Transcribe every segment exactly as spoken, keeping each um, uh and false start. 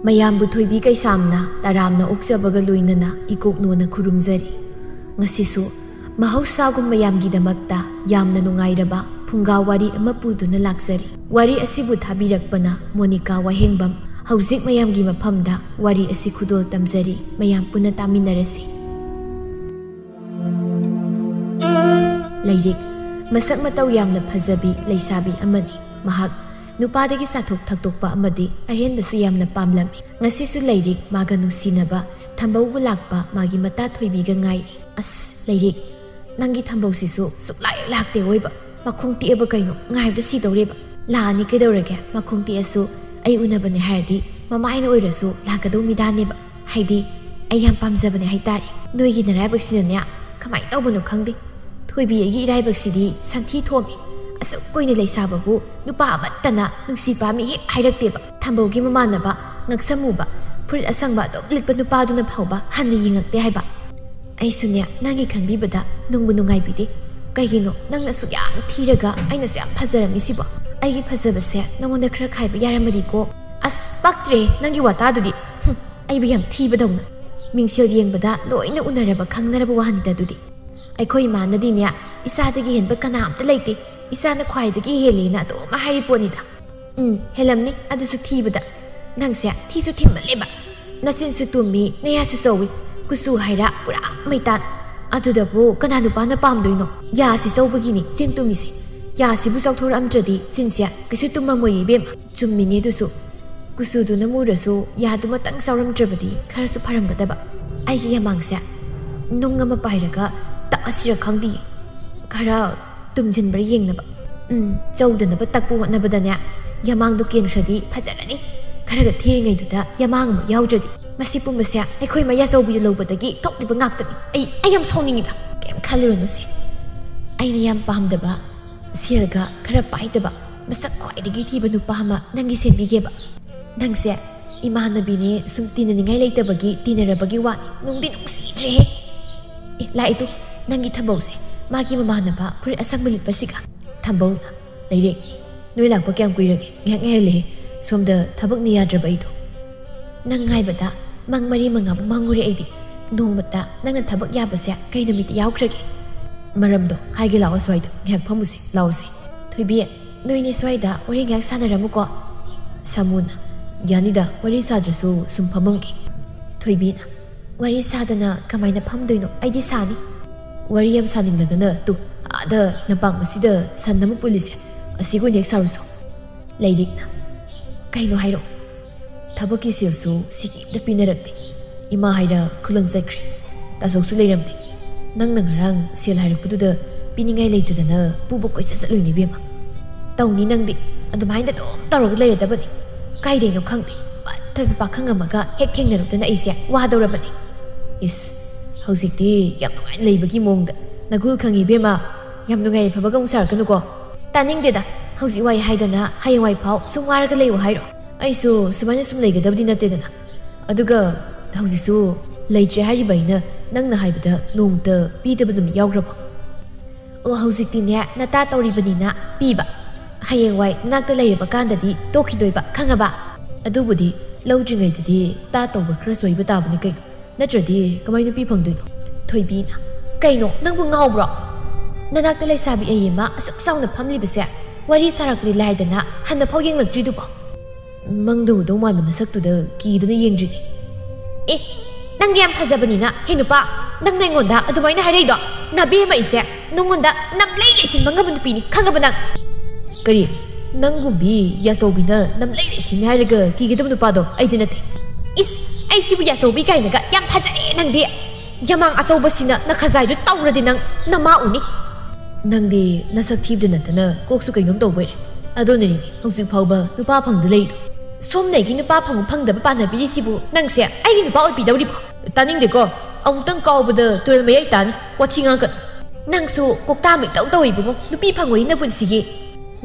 ꯃꯌꯥꯝꯕꯨ ꯊꯣꯏꯕꯤ ꯀꯩꯁꯥꯝꯅ ꯇꯔꯥꯝꯅ ꯑꯣꯛꯆꯕꯒ ꯂꯣꯏꯅꯅ ꯏꯀꯣꯛꯅꯣꯅ ꯈꯨꯔꯨꯝꯖꯔꯤ꯫ ꯉꯁꯤꯁꯨ ꯃꯍꯧꯁꯥꯒꯨꯝ ꯃꯌꯥꯝꯒꯤꯗꯃꯛꯇ ꯌꯥꯝꯅ ꯅꯨꯡꯉꯥꯏꯔꯕ ꯐꯨꯡꯒꯥ ꯋꯥꯔꯤ ꯑꯃ ꯄꯨꯗꯨꯅ ꯂꯥꯛꯆꯔꯤ꯫ ꯋꯥꯔꯤ ꯑꯁꯤꯕꯨ ꯊꯥꯕꯤꯔꯛꯄꯅ ꯃꯣꯅꯤꯀꯥ ꯋꯥꯍꯦꯡꯕꯝ꯫ ꯍꯧꯖꯤꯛ ꯃꯌꯥꯝꯒꯤ ꯃꯐꯝꯗ ꯋꯥꯔꯤ ꯑꯁꯤ ꯈꯨꯗꯣꯜ ꯇꯝꯖꯔꯤ꯫ ꯃꯌꯥꯝ ꯄꯨꯟꯅ ꯇꯥꯃꯤꯟꯅꯔꯁꯤ꯫ ꯂꯩꯔꯤꯛ꯫ ꯃꯁꯛ ꯃꯇꯧ ꯌꯥꯝꯅ ꯐꯖꯕꯤ ꯂꯩꯁꯥꯕꯤ ꯑꯃꯅꯤ꯫ ꯃꯍꯥꯛ ꯅꯨꯄꯥꯗꯒꯤ ꯆꯥꯊꯣꯛ ꯊꯛꯇꯣꯛꯄ ꯑꯃꯗꯤ ꯑꯍꯦꯟꯕꯁꯨ ꯌꯥꯝꯅ ꯄꯥꯝꯂꯝꯃꯤ꯫ ꯉꯁꯤꯁꯨ ꯂꯩꯔꯤꯛ ꯃꯥꯒ ꯅꯨꯡꯁꯤꯅꯕ ꯊꯝꯕꯧꯕꯨ ꯂꯥꯛꯄ ꯃꯥꯒꯤ ꯃꯇꯥ ꯊꯣꯏꯕꯤꯒ ꯉꯥꯏꯔꯤ꯫ "ꯑꯁ, ꯂꯩꯔꯤꯛ, ꯅꯪꯒꯤ ꯊꯝꯕꯧꯁꯤꯁꯨ ꯁꯨꯛꯂꯥꯛ ꯍꯦꯛ ꯂꯥꯛꯇꯦ ꯑꯣꯏꯕ꯫ ꯃꯈꯣꯡ ꯇꯦꯛꯑꯕ ꯀꯩꯅꯣ? ꯉꯥꯏꯕꯗ ꯁꯤꯗꯧꯔꯦꯕ꯫ ꯂꯥꯛꯑꯅꯤ ꯀꯩꯗꯧꯔꯒꯦ? ꯃꯈꯣꯡ ꯇꯦꯛꯑꯁꯨ ꯑꯩ ꯎꯅꯕꯅꯦ ꯍꯥꯏꯔꯗꯤ ꯃꯃꯥꯏꯅ ꯑꯣꯏꯔꯁꯨ ꯂꯥꯛꯀꯗꯧ ꯃꯤꯗꯥꯅꯦꯕ꯫ ꯍꯥꯏꯗꯤ ꯑꯩ ꯌꯥꯝ ꯄꯥꯝꯖꯕꯅꯦ ꯍꯥꯏꯇꯥꯔꯦ꯫ ꯅꯣꯏꯒꯤ ꯅꯔꯥꯏꯕꯛꯁꯤꯅꯅꯦ ꯀꯃꯥꯏꯅ ꯇꯧꯕꯅꯣ ꯈꯪꯗꯦ꯫ ꯊꯣꯏꯕꯤ ꯑꯩꯒꯤ ꯏꯔꯥꯏꯕꯛꯁꯤꯗꯤ ꯁꯟꯊꯤ ꯊꯣꯝꯃꯤ꯫ ꯑꯁꯨꯛ ꯀꯨꯏꯅ ꯂꯩꯁꯥꯕꯕꯨ ꯅꯨꯄꯥ ꯑꯃꯠꯇꯅ ꯅꯨꯡꯁꯤ ꯄꯥꯝꯃꯤ ꯍꯦꯛ ꯍꯥꯏꯔꯛꯇꯦꯕ꯫ ꯊꯝꯕꯧꯒꯤ ꯃꯃꯥꯟꯅꯕ ꯉꯛꯁꯝ ꯃꯨꯕ, ꯐꯨꯔꯤꯠ ꯑꯁꯪꯕ ꯑꯗꯨꯝ ꯂꯤꯠꯄ ꯅꯨꯄꯥꯗꯨꯅ ꯐꯥꯎꯕ ꯍꯟꯅ ꯌꯦꯡꯉꯛꯇꯦ ꯍꯥꯏꯕ꯫ ꯑꯩꯁꯨꯅꯦ ꯅꯪꯒꯤ ꯈꯟꯕꯤꯕꯗ ꯅꯨꯡꯕꯨ ꯅꯨꯡꯉꯥꯏꯕꯤꯗꯦ꯫ ꯀꯩꯒꯤꯅꯣ ꯅꯪꯅ ꯑꯁꯨꯛ ꯌꯥꯝ ꯊꯤꯔꯒ ꯑꯩꯅꯁꯨ ꯌꯥꯝ ꯐꯖꯔꯝꯃꯤꯁꯤꯕꯣ? ꯑꯩꯒꯤ ꯐꯖꯕꯁꯦ ꯅꯉꯣꯟꯗ ꯈꯔ ꯈꯥꯏꯕ ꯌꯥꯔꯝꯃꯗꯤꯀꯣ꯫ ꯑꯁ, ꯄꯛꯇ꯭ꯔꯦ ꯅꯪꯒꯤ ꯋꯥꯇꯥꯗꯨꯗꯤ꯫ ꯍꯨꯝ, ꯑꯩꯕꯨ ꯌꯥꯝ ꯊꯤꯕꯗꯧꯅ꯫ ꯃꯤꯡꯁꯦꯜ ꯌꯦꯡꯕꯗ ꯂꯣꯏꯅ ꯎꯅꯔꯕ ꯈꯪꯅꯔꯕ ꯋꯥꯅꯤꯗ ꯑꯗꯨꯗꯤ꯫ ꯑꯩꯈꯣꯏ ꯏꯃꯥꯅꯗꯤꯅꯦ, "ꯏꯆꯥꯗꯒꯤ ꯍꯦꯟꯕ ꯀꯅꯥꯝꯇ ꯂꯩꯇꯦ, ꯏꯆꯥꯅ ꯈ꯭ꯋꯥꯏꯗꯒꯤ ꯍꯦꯜꯂꯦꯅ" ꯑꯗꯨꯝ ꯍꯥꯏꯔꯤ ꯄꯣꯠꯅꯤꯗ꯫ ꯎꯝ, ꯍꯦꯜꯂꯝꯅꯤ, ꯑꯗꯨꯁꯨ ꯊꯤꯕꯗ꯫ ꯅꯪꯁꯦ ꯊꯤꯁꯨ ꯊꯤꯃꯜꯂꯦꯕ꯫ ꯅꯆꯤꯟꯁꯨ ꯇꯨꯝꯃꯤ, ꯅꯌꯥꯁꯨ ꯆꯧꯏ, ꯀꯨꯆꯨ ꯍꯥꯏꯔ ꯄꯨꯔꯥ ꯃꯩꯇꯥꯟ꯫ ꯑꯗꯨꯗꯕꯨ ꯀꯅꯥ ꯅꯨꯄꯥꯅ ꯄꯥꯝꯗꯣꯏꯅꯣ? ꯌꯥꯁꯤ ꯆꯧꯕꯒꯤꯅꯤ ꯆꯤꯟ ꯇꯨꯝꯃꯤꯁꯦ꯫ ꯌꯥꯁꯤꯕꯨ ꯆꯥꯎꯊꯣꯔꯛꯑꯝꯗ꯭ꯔꯗꯤ ꯆꯤꯟꯁꯦ ꯀꯩꯁꯨ ꯇꯨꯝꯃꯝꯃꯣꯏꯌꯦ ꯏꯕꯦꯝꯃ꯫ ꯆꯨꯝꯃꯤꯅꯦ ꯑꯗꯨꯁꯨ꯫ ꯀꯨꯆꯨꯗꯨꯅ ꯃꯨꯔꯁꯨ ꯌꯥꯗꯨꯃꯇꯪ ꯆꯥꯎꯔꯝꯗ꯭ꯔꯕꯗꯤ ꯈꯔꯁꯨ ꯐꯔꯝꯒꯗꯕ꯫ ꯑꯩꯒꯤ ꯌꯥꯃꯥꯡꯁꯦ ꯅꯨꯡ ꯑꯃ ꯄꯥꯏꯔꯒ ꯇꯛꯑꯁꯤꯔ ꯈꯪꯗꯤꯌꯦ꯫ ꯈꯔ ꯇꯨꯝꯁꯤꯟꯕ꯭ꯔꯥ ꯌꯦꯡꯅꯕ꯫ ꯎꯝ, ꯆꯧꯗꯅꯕ ꯇꯛꯄ ꯍꯣꯠꯅꯕꯗꯅꯦ, ꯌꯥꯃꯥꯡꯗꯣ ꯀꯦꯟꯈ꯭ꯔꯗꯤ ꯐꯖꯔꯅꯤ꯫ ꯈꯔꯒ ꯊꯤꯔꯤꯉꯩꯗꯨꯗ ꯌꯥꯃꯥꯡ ꯑꯃ ꯌꯥꯎꯗ꯭ꯔꯗꯤ꯫ ꯃꯁꯤ ꯄꯨꯝꯕꯁꯦ ꯑꯩꯈꯣꯏ ꯃꯌꯥ ꯆꯧꯕꯤꯗ ꯂꯧꯕꯗꯒꯤ ꯊꯣꯛꯂꯤꯕ ꯉꯥꯛꯇꯅꯤ꯫ ꯑꯩ, ꯑꯩ ꯌꯥꯝ ꯁꯥꯎꯅꯤꯡꯉꯤꯗ꯫ ꯀꯩꯝ ꯈꯜꯂꯨꯔꯅꯨꯁꯦ꯫ ꯑꯩꯅ ꯌꯥꯝ ꯄꯥꯝꯗꯕ, ꯁꯦꯜꯒ ꯈꯔ ꯄꯥꯏꯗꯕ, ꯃꯁꯛ ꯈ꯭ꯋꯥꯏꯗꯒꯤ ꯊꯤꯕ ꯅꯨꯄꯥ ꯑꯃ ꯅꯪꯒꯤ ꯁꯦꯝꯕꯤꯒꯦꯕ꯫ ꯅꯪꯁꯦ ꯏꯃꯥꯟꯅꯕꯤꯅꯦ ꯁꯨꯝ ꯇꯤꯟꯅꯅꯤꯡꯉꯥꯏ ꯂꯩꯇꯕꯒꯤ ꯇꯤꯟꯅꯔꯕꯒꯤ ꯋꯥꯅꯤ꯫ ꯅꯨꯡꯗꯤ ꯅꯨꯡꯁꯤꯗ꯭ꯔꯦꯍꯦ꯫ ꯑꯦ, ꯂꯥꯛꯏꯗꯣ, ꯅꯪꯒꯤ ꯊꯝꯕꯧꯁꯦ, ꯃꯥꯒꯤ ꯃꯃꯥꯟꯅꯕ ꯐꯨꯔꯤꯠ ꯑꯁꯪꯕ ꯂꯤꯠꯄꯁꯤꯒ꯫ ꯊꯝꯕꯧꯅ, "ꯂꯩꯔꯦ, ꯅꯣꯏ ꯂꯥꯛꯄ ꯀꯌꯥꯝ ꯀꯨꯏꯔꯒꯦ? ꯉꯥꯏꯍꯥꯛ ꯉꯥꯏꯍꯜꯂꯦ, ꯁꯣꯝꯗ ꯊꯕꯛꯅ ꯌꯥꯗ꯭ꯔꯕ ꯑꯩꯗꯣ"꯫ ꯅꯪ ꯉꯥꯏꯕꯗ ꯃꯪ ꯃꯔꯤ ꯃꯉꯥꯕꯨ ꯃꯪꯉꯨꯔꯦ ꯑꯩꯗꯤ꯫ ꯅꯣꯡꯃꯇ ꯅꯪꯅ ꯊꯕꯛ ꯌꯥꯕꯁꯦ ꯀꯩ ꯅꯨꯃꯤꯠꯇ ꯌꯥꯎꯈ꯭ꯔꯒꯦ? ꯃꯔꯝꯗꯣ ꯍꯥꯏꯒꯦ ꯂꯥꯛꯑꯣ, ꯁ꯭ꯋꯥꯏꯗ ꯉꯥꯏꯍꯥꯛ ꯐꯝꯃꯨꯁꯦ, ꯂꯥꯛꯑꯣꯁꯦ꯫ ꯊꯣꯏꯕꯤ, ꯅꯣꯏꯅꯤ ꯁ꯭ꯋꯥꯏꯗ ꯋꯥꯔꯤ ꯉꯥꯏꯍꯥꯛ ꯁꯥꯟꯅꯔꯝꯃꯨꯀꯣ꯫ ꯁꯥꯃꯨꯅ, ꯌꯥꯅꯤꯗ, ꯋꯥꯔꯤ ꯁꯥꯗ꯭ꯔꯁꯨ ꯁꯨꯝ ꯐꯝꯃꯝꯒꯦ꯫ ꯊꯣꯏꯕꯤꯅ, ꯋꯥꯔꯤ ꯁꯥꯗꯅ ꯀꯃꯥꯏꯅ ꯐꯝꯗꯣꯏꯅꯣ? ꯑꯩꯗꯤ ꯁꯥꯅꯤ꯫ ꯋꯥꯔꯤ ꯌꯥꯝ ꯁꯥꯅꯤꯡꯂꯒꯅ ꯇꯨ, ꯑꯥꯗ ꯂꯝꯄꯥꯛ ꯃꯁꯤꯗ ꯁꯟ ꯑꯃ ꯄꯨꯜꯂꯤꯁꯦ, ꯑꯁꯤꯒ ꯑꯣꯏꯅ ꯍꯦꯛ ꯁꯥꯔꯨꯁꯣ꯫ ꯂꯩꯔꯤꯛꯅ, ꯀꯩꯅꯣ ꯍꯥꯏꯔꯛꯑꯣ꯫ ꯊꯕꯛꯀꯤ ꯁꯦꯜꯁꯨ ꯁꯤꯒꯤ ꯑꯝꯇ ꯄꯤꯅꯔꯛꯇꯦ꯫ ꯏꯃꯥ ꯍꯥꯏꯔ ꯈꯨꯂꯪ ꯆꯠꯈ꯭ꯔꯦ꯫ ꯇꯥꯆꯧꯁꯨ ꯂꯩꯔꯝꯗꯦ꯫ ꯅꯪꯅ ꯉꯔꯥꯡ ꯁꯦꯜ ꯍꯥꯏꯔꯛꯄꯗꯨꯗ ꯄꯤꯅꯤꯡꯉꯥꯏ ꯂꯩꯇꯗꯅ ꯄꯨꯕ ꯀꯣꯏꯆꯠ ꯆꯠꯂꯨꯏꯅꯦ ꯏꯕꯦꯝꯃ꯫ ꯇꯧꯅꯤ ꯅꯪꯗꯤ, ꯑꯗꯨꯃꯥꯏꯅ ꯑꯗꯨꯝ ꯇꯧꯔꯒ ꯂꯩꯔꯗꯕꯅꯤ꯫ ꯀꯥꯏꯗꯩꯅꯣ ꯈꯪꯗꯦ, ꯄꯠ ꯊꯠꯄ ꯄꯥꯈꯪ ꯑꯃꯒ ꯍꯦꯛ ꯊꯦꯡꯅꯔꯨꯗꯅ ꯑꯩꯁꯦ ꯋꯥꯗꯧꯔꯕꯅꯤ꯫ ꯏꯁ, ꯍꯧꯖꯤꯛꯇꯤ ꯌꯥꯝ ꯅꯨꯡꯉꯥꯏꯅ ꯂꯩꯕꯒꯤ ꯃꯑꯣꯡꯗ꯫ ꯅꯒꯨꯜ ꯈꯪꯉꯤ ꯏꯕꯦꯝꯃ, ꯌꯥꯝ ꯅꯨꯡꯉꯥꯏ ꯌꯥꯏꯐꯕꯒ ꯑꯃꯨꯛ ꯁꯥꯔꯛꯀꯅꯨꯀꯣ꯫ ꯇꯥꯅꯤꯡꯗꯦꯗ, ꯍꯧꯖꯤꯛ ꯋꯥꯏ ꯍꯥꯏꯗꯅ ꯍꯌꯦꯡꯋꯥꯏ ꯐꯥꯎ ꯁꯨꯝ ꯋꯥꯔꯒ ꯂꯩꯌꯣ ꯍꯥꯏꯔꯣ? ꯑꯩꯁꯨ ꯁꯨꯃꯥꯏꯅ ꯁꯨꯝ ꯂꯩꯒꯗꯕꯗꯤ ꯅꯠꯇꯦꯗꯅ꯫ ꯑꯗꯨꯒ ꯍꯧꯖꯤꯛꯁꯨ ꯂꯩꯇ꯭ꯔꯦ ꯍꯥꯏꯔꯤꯕ ꯑꯩꯅ ꯅꯪꯅ ꯍꯥꯏꯕꯗ ꯅꯣꯡꯃꯇ ꯄꯤꯗꯕ ꯅꯨꯃꯤꯠ ꯌꯥꯎꯈ꯭ꯔꯕꯣ? ꯑꯣ, ꯍꯧꯖꯤꯛꯇꯤꯅꯦ ꯅꯇꯥ ꯇꯧꯔꯤꯕꯅꯤꯅ ꯄꯤꯕ꯫ ꯍꯌꯦꯡꯋꯥꯏ ꯅꯅꯥꯛꯇ ꯂꯩꯔꯕ ꯀꯥꯟꯗꯗꯤ ꯇꯣꯛꯈꯤꯗꯣꯏꯕ, ꯈꯪꯉꯕ? ꯑꯗꯨꯕꯨꯗꯤ ꯂꯧꯗ꯭ꯔꯤꯉꯩꯗꯗꯤ ꯇꯥ ꯇꯧꯕ ꯈꯔ ꯁꯣꯏꯕ ꯇꯥꯕꯅꯤ ꯀꯩꯅꯣ꯫ ꯅꯠꯇ꯭ꯔꯗꯤ ꯀꯃꯥꯏ ꯅꯨꯄꯤ ꯐꯪꯗꯣꯏꯅꯣ? ꯊꯣꯏꯕꯤꯅ, ꯀꯩꯅꯣ ꯅꯪꯕꯨ ꯉꯥꯎꯕ꯭ꯔꯣ? ꯅꯅꯥꯛꯇ ꯂꯩꯁꯥꯕꯤ ꯑꯌꯦ ꯑꯃ ꯑꯁꯨꯛ ꯆꯥꯎꯅ ꯐꯝꯂꯤꯕꯁꯦ ꯋꯥꯔꯤ ꯁꯥꯔꯛꯄꯗꯤ ꯂꯥꯏꯗꯅ ꯍꯟꯅ ꯐꯥꯎ ꯌꯦꯡꯂꯛꯇ꯭ꯔꯤꯗꯨꯕꯣ? ꯃꯪꯗ ꯎꯗꯧ ꯃꯥꯟꯕ ꯅꯁꯛꯇꯨꯗ ꯀꯤꯗꯅ ꯌꯦꯡꯗ꯭ꯔꯤꯅꯦ꯫ ꯑꯦ, ꯅꯪꯗꯤ ꯌꯥꯝ ꯐꯖꯕꯅꯤꯅ꯫ ꯍꯦ ꯅꯨꯄꯥ, ꯅꯪꯅ ꯑꯩꯉꯣꯟꯗ ꯑꯗꯨꯃꯥꯏꯅ ꯍꯥꯏꯔꯛꯏꯗꯣ? ꯅꯕꯦꯝꯃ ꯑꯩꯁꯦ ꯅꯉꯣꯟꯗ ꯅꯝꯂꯩ ꯂꯩꯁꯤꯟꯕ ꯉꯝꯕ ꯅꯨꯄꯤꯅꯤ, ꯈꯪꯉꯕ ꯅꯪ? ꯀꯔꯤ? ꯅꯪꯒꯨꯝꯕꯤ ꯌꯥꯆꯧꯕꯤꯅ ꯅꯝꯂꯩ ꯂꯩꯁꯤꯟꯅꯤ ꯍꯥꯏꯔꯒ ꯀꯤꯒꯗꯕ ꯅꯨꯄꯥꯗꯣ ꯑꯩꯗꯤ ꯅꯠꯇꯦ꯫ ꯏꯁ, ꯑꯩꯁꯤꯕꯨ ꯌꯥꯆꯧꯕꯤ ꯀꯥꯏꯅꯒ ꯌꯥꯝ ꯐꯖꯔꯦ ꯅꯪꯗꯤ꯫ ꯌꯥꯃꯥꯡ ꯑꯆꯧꯕꯁꯤꯅ ꯅꯈꯖꯥꯏꯗꯨ ꯇꯧꯔꯗꯤ ꯅꯪ ꯅꯃꯥ ꯎꯅꯤ꯫ ꯅꯪꯗꯤ ꯅꯁꯛ ꯊꯤꯕꯗ ꯅꯠꯇꯅ ꯀꯣꯛꯁꯨ ꯀꯩꯅꯣꯝ ꯇꯧꯕꯩꯔꯦ꯫ ꯑꯗꯨꯅꯅꯤ ꯍꯧꯖꯤꯛ ꯐꯥꯎꯕ ꯅꯨꯄꯥ ꯐꯪꯗ ꯂꯩꯗꯣ꯫ ꯁꯣꯝꯅ ꯑꯩꯒꯤ ꯅꯨꯄꯥ ꯐꯪꯕ ꯐꯪꯗꯕ ꯄꯥꯟꯅꯕꯤꯔꯤꯁꯤꯕꯨ ꯅꯪꯁꯦ ꯑꯩꯒꯤ ꯅꯨꯄꯥ ꯑꯣꯏꯕꯤꯗꯧꯔꯤꯕꯣ? ꯇꯥꯅꯤꯡꯗꯦꯀꯣ, ꯑꯃꯨꯛꯇꯪ ꯀꯥꯎꯕꯗ ꯇꯨꯔꯦꯜ ꯃꯌꯥꯏ ꯇꯥꯅꯤ, ꯋꯥꯊꯤ ꯉꯥꯡꯒꯅꯨ꯫ ꯅꯪꯁꯨ ꯀꯣꯛꯇꯥꯃꯩ ꯇꯧ ꯇꯧꯏꯕꯨꯡꯉꯣ, ꯅꯨꯄꯤ ꯐꯪꯉꯣꯏ ꯅꯄꯨꯟꯁꯤꯒꯤ꯫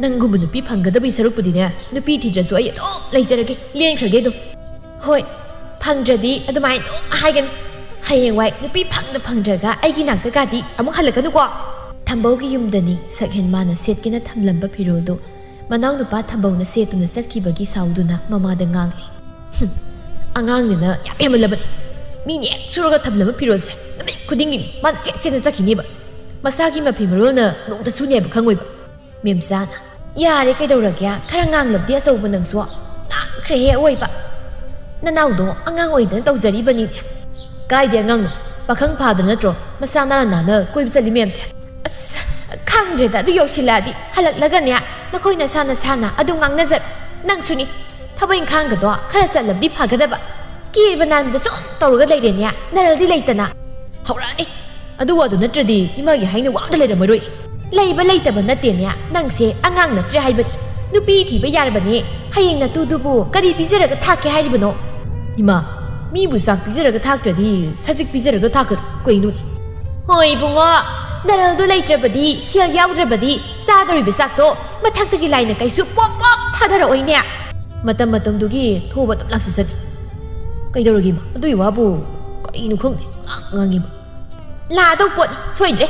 ꯅꯪꯒꯨꯝꯕ ꯅꯨꯄꯤ ꯐꯪꯒꯗꯕꯒꯤ ꯁꯔꯨꯛꯄꯨꯗꯤꯅꯦ, ꯅꯨꯄꯤ ꯊꯤꯗ꯭ꯔꯁꯨ ꯑꯩ ꯑꯗꯨꯝ ꯂꯩꯖꯔꯒꯦ, ꯂꯦꯟꯈ꯭ꯔꯒꯦ ꯑꯗꯨꯝ꯫ ꯍꯣꯏ, ꯐꯪꯗ꯭ꯔꯗꯤ ꯑꯗꯨꯃꯥꯏꯅ ꯑꯗꯨꯝ ꯍꯥꯏꯒꯅꯤ꯫ ꯍꯌꯦꯡꯋꯥꯏ ꯅꯨꯄꯤ ꯐꯪꯗ ꯐꯪꯗ꯭ꯔꯒ ꯑꯩꯒꯤ ꯅꯥꯛꯇꯒꯗꯤ ꯑꯃꯨꯛ ꯍꯜꯂꯛꯀꯅꯨꯀꯣ꯫ ꯊꯝꯕꯧꯒꯤ ꯌꯨꯝꯗꯅꯤ ꯁꯛꯍꯦꯟ ꯃꯥꯅ ꯁꯦꯠꯀꯦꯅ ꯊꯝꯂꯝꯕ ꯐꯤꯔꯣꯜꯗꯨ ꯃꯅꯥꯎꯅꯨꯄꯥ ꯊꯝꯕꯧꯅ ꯁꯦꯠꯇꯨꯅ ꯆꯠꯈꯤꯕꯒꯤ ꯁꯥꯎꯗꯨꯅ ꯃꯃꯥꯗ ꯉꯥꯡꯂꯤ꯫ ꯍꯨꯝ, ꯑꯉꯥꯡꯅꯤꯅ ꯌꯥꯝ ꯍꯦꯟꯃꯜꯂꯕꯅꯤ꯫ ꯃꯤꯅ ꯍꯦꯛ ꯁꯨꯔꯒ ꯊꯝꯂꯝꯕ ꯐꯤꯔꯣꯜꯁꯦ ꯅꯨꯃꯤꯠ ꯈꯨꯗꯤꯡꯒꯤꯅꯤ ꯃꯥꯅ ꯁꯦꯠ ꯁꯦꯠꯅ ꯆꯠꯈꯤꯅꯤꯕ꯫ ꯃꯁꯥꯒꯤ ꯃꯐꯤ ꯃꯔꯣꯜꯅ ꯅꯣꯡꯇ ꯁꯨꯅꯤ ꯍꯥꯏꯕ ꯈꯪꯉꯣꯏꯕ꯫ ꯃꯦꯝꯆꯥꯅ, "ꯌꯥꯔꯦ, ꯀꯩꯗꯧꯔꯒꯦ? ꯈꯔ ꯉꯥꯡꯂꯕꯗꯤ ꯑꯆꯧꯕ ꯅꯪꯁꯨ꯫ ꯉꯥꯡꯈ꯭ꯔꯦꯍꯦ ꯑꯋꯣꯏꯕ꯫ ꯅꯅꯥꯎꯗꯣ ꯑꯉꯥꯡ ꯑꯣꯏꯗꯅ ꯇꯧꯖꯔꯤꯕꯅꯤꯅꯦ꯫ ꯀꯥꯏꯗꯦ ꯑꯉꯥꯡꯅꯣ, ꯄꯥꯈꯪ ꯐꯥꯗ ꯅꯠꯇ꯭ꯔꯣ ꯃꯁꯥ ꯅꯥꯟꯅ ꯅꯥꯟꯅ ꯀꯣꯏꯕ ꯆꯠꯂꯤ ꯃꯌꯥꯝꯁꯦ?" ꯑꯁ, ꯈꯪꯗ꯭ꯔꯦꯗ, ꯑꯗꯨ ꯌꯧꯁꯤꯜꯂꯛꯑꯗꯤ ꯍꯜꯂꯛꯂꯒꯅꯦ ꯅꯈꯣꯏ ꯅꯁꯥ ꯅꯁꯥꯅ ꯑꯗꯨꯝ ꯉꯥꯡꯅꯖꯔꯣ꯫ ꯅꯪꯁꯨꯅꯤ, ꯊꯕꯛ ꯏꯪꯈꯥꯡꯒꯗꯣ ꯈꯔ ꯆꯠꯂꯕꯗꯤ ꯐꯒꯗꯕ꯫ ꯀꯦꯕ ꯅꯥꯟꯕꯗ ꯁꯨꯝ ꯇꯧꯔꯒ ꯂꯩꯔꯦꯅꯦ, ꯅꯔꯜꯗꯤ ꯂꯩꯇꯅ꯫ ꯍꯧꯔꯛꯑꯅꯤ꯫ ꯑꯗꯨ ꯋꯥꯗꯨ ꯅꯠꯇ꯭ꯔꯗꯤ ꯏꯃꯥꯒꯤ ꯍꯥꯏꯅ ꯋꯥ ꯑꯝꯇ ꯂꯩꯔꯝꯃꯔꯣꯏ꯫ ꯂꯩꯕ ꯂꯩꯇꯕ ꯅꯠꯇꯦꯅꯦ, ꯅꯪꯁꯦ ꯑꯉꯥꯡ ꯅꯠꯇ꯭ꯔꯦ ꯍꯥꯏꯕꯅꯤ꯫ ꯅꯨꯄꯤ ꯊꯤꯕ ꯌꯥꯔꯕꯅꯦ꯫ ꯍꯌꯦꯡ ꯅꯇꯨꯗꯨꯕꯨ ꯀꯔꯤ ꯄꯤꯖꯔꯒ ꯊꯥꯛꯀꯦ ꯍꯥꯏꯔꯤꯕꯅꯣ? ꯏꯃꯥ, ꯃꯤꯕꯨ ꯆꯥꯛ ꯄꯤꯖꯔꯒ ꯊꯥꯛꯇ꯭ꯔꯗꯤ ꯁꯖꯤꯛ ꯄꯤꯖꯔꯒ ꯊꯥꯛꯀꯗ꯭ꯔꯣ? ꯀꯩꯅꯣꯅꯦ? ꯍꯣꯏ ꯏꯕꯨꯡꯉꯣ, ꯅꯔꯜꯗꯣ ꯂꯩꯇ꯭ꯔꯕꯗꯤ, ꯁꯦꯜ ꯌꯥꯎꯗ꯭ꯔꯕꯗꯤ ꯆꯥꯗꯧꯔꯤꯕ ꯆꯥꯛꯇꯣ ꯃꯊꯛꯇꯒꯤ ꯂꯥꯏꯅ ꯀꯩꯁꯨ ꯄꯣꯞ ꯄꯣꯞ ꯊꯥꯗꯔꯛꯑꯣꯏꯅꯦ꯫ ꯃꯇꯝ ꯃꯇꯝꯗꯨꯒꯤ ꯊꯣꯛꯑꯕ ꯑꯗꯨꯝ ꯂꯥꯛꯆꯁꯅꯤ꯫ ꯀꯩꯗꯧꯔꯒꯦ ꯏꯃꯥ? ꯑꯗꯨꯒꯤ ꯋꯥꯕꯨ ꯀꯩꯅꯣ ꯈꯪꯗꯦ, ꯉꯥꯡ ꯉꯥꯡꯉꯤꯕ꯫ ꯂꯥꯛꯑꯗꯧ ꯄꯣꯠꯅꯤ, ꯁꯣꯏꯗ꯭ꯔꯦ꯫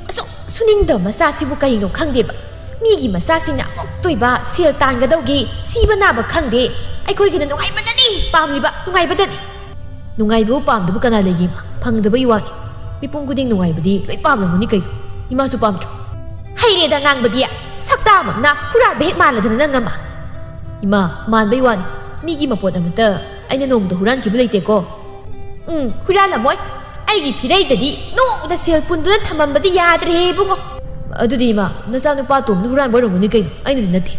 ꯑꯁꯨꯛ ꯁꯨꯅꯤꯡꯗꯕ ꯃꯆꯥꯁꯤꯕꯨ ꯀꯔꯤꯅꯣ ꯈꯪꯗꯦꯕ꯫ ꯃꯤꯒꯤ ꯃꯆꯥꯁꯤꯡꯅ ꯑꯃꯨꯛ ꯇꯣꯏꯕ ꯁꯦꯜ ꯇꯥꯟꯒꯗꯧꯒꯤ ꯁꯤꯕ ꯅꯥꯕ ꯈꯪꯗꯦ꯫ ꯑꯩꯈꯣꯏꯒꯤꯅ ꯅꯨꯡꯉꯥꯏꯕꯗꯅꯤ ꯄꯥꯝꯂꯤꯕ, ꯅꯨꯡꯉꯥꯏꯕꯗꯅꯤ꯫ ꯅꯨꯡꯉꯥꯏꯕꯕꯨ ꯄꯥꯝꯗꯕ ꯀꯅꯥ ꯂꯩꯒꯦ ꯏꯃꯥ? ꯐꯪꯗꯕꯒꯤ ꯋꯥꯅꯤ꯫ ꯃꯤꯄꯨꯝ ꯈꯨꯗꯤꯡ ꯅꯨꯡꯉꯥꯏꯕꯗꯤ ꯂꯣꯏ ꯄꯥꯝꯂꯝꯒꯅꯤ ꯀꯩꯅꯣ? ꯏꯃꯥꯁꯨ ꯄꯥꯝꯗ꯭ꯔꯣ? ꯍꯩꯔꯦꯗ ꯉꯥꯡꯕꯗꯤ, ꯁꯛꯇꯥꯃꯛꯅ ꯍꯨꯔꯥꯟꯕ ꯍꯦꯛ ꯃꯥꯜꯂꯗꯅ ꯅꯪ ꯑꯃ꯫ ꯏꯃꯥ, ꯃꯥꯟꯕꯩ ꯋꯥꯅꯤ꯫ ꯃꯤꯒꯤ ꯃꯄꯣꯠ ꯑꯃꯠꯇ ꯑꯩꯅ ꯅꯣꯡꯃꯗ ꯍꯨꯔꯥꯟꯈꯤꯕ ꯂꯩꯇꯦꯀꯣ꯫ ꯎꯝ, ꯍꯨꯔꯥꯜꯂꯝꯃꯣꯏ꯫ ꯑꯩꯒꯤ ꯐꯤꯔꯩꯗꯗꯤ ꯅꯣꯡꯃꯗ ꯁꯦꯜ ꯄꯨꯟꯗꯨꯅ ꯊꯝꯃꯝꯕꯗꯤ ꯌꯥꯗ꯭ꯔꯦꯍꯦ ꯏꯕꯨꯡꯉꯣ꯫ ꯑꯗꯨꯗꯤ ꯏꯃꯥ, ꯅꯆꯥꯅꯨꯄꯥ ꯇꯣꯝꯅ ꯍꯨꯔꯥꯟꯕ ꯑꯣꯏꯔꯝꯒꯅꯤ ꯀꯩꯅꯣ, ꯑꯩꯅꯗꯤ ꯅꯠꯇꯦ꯫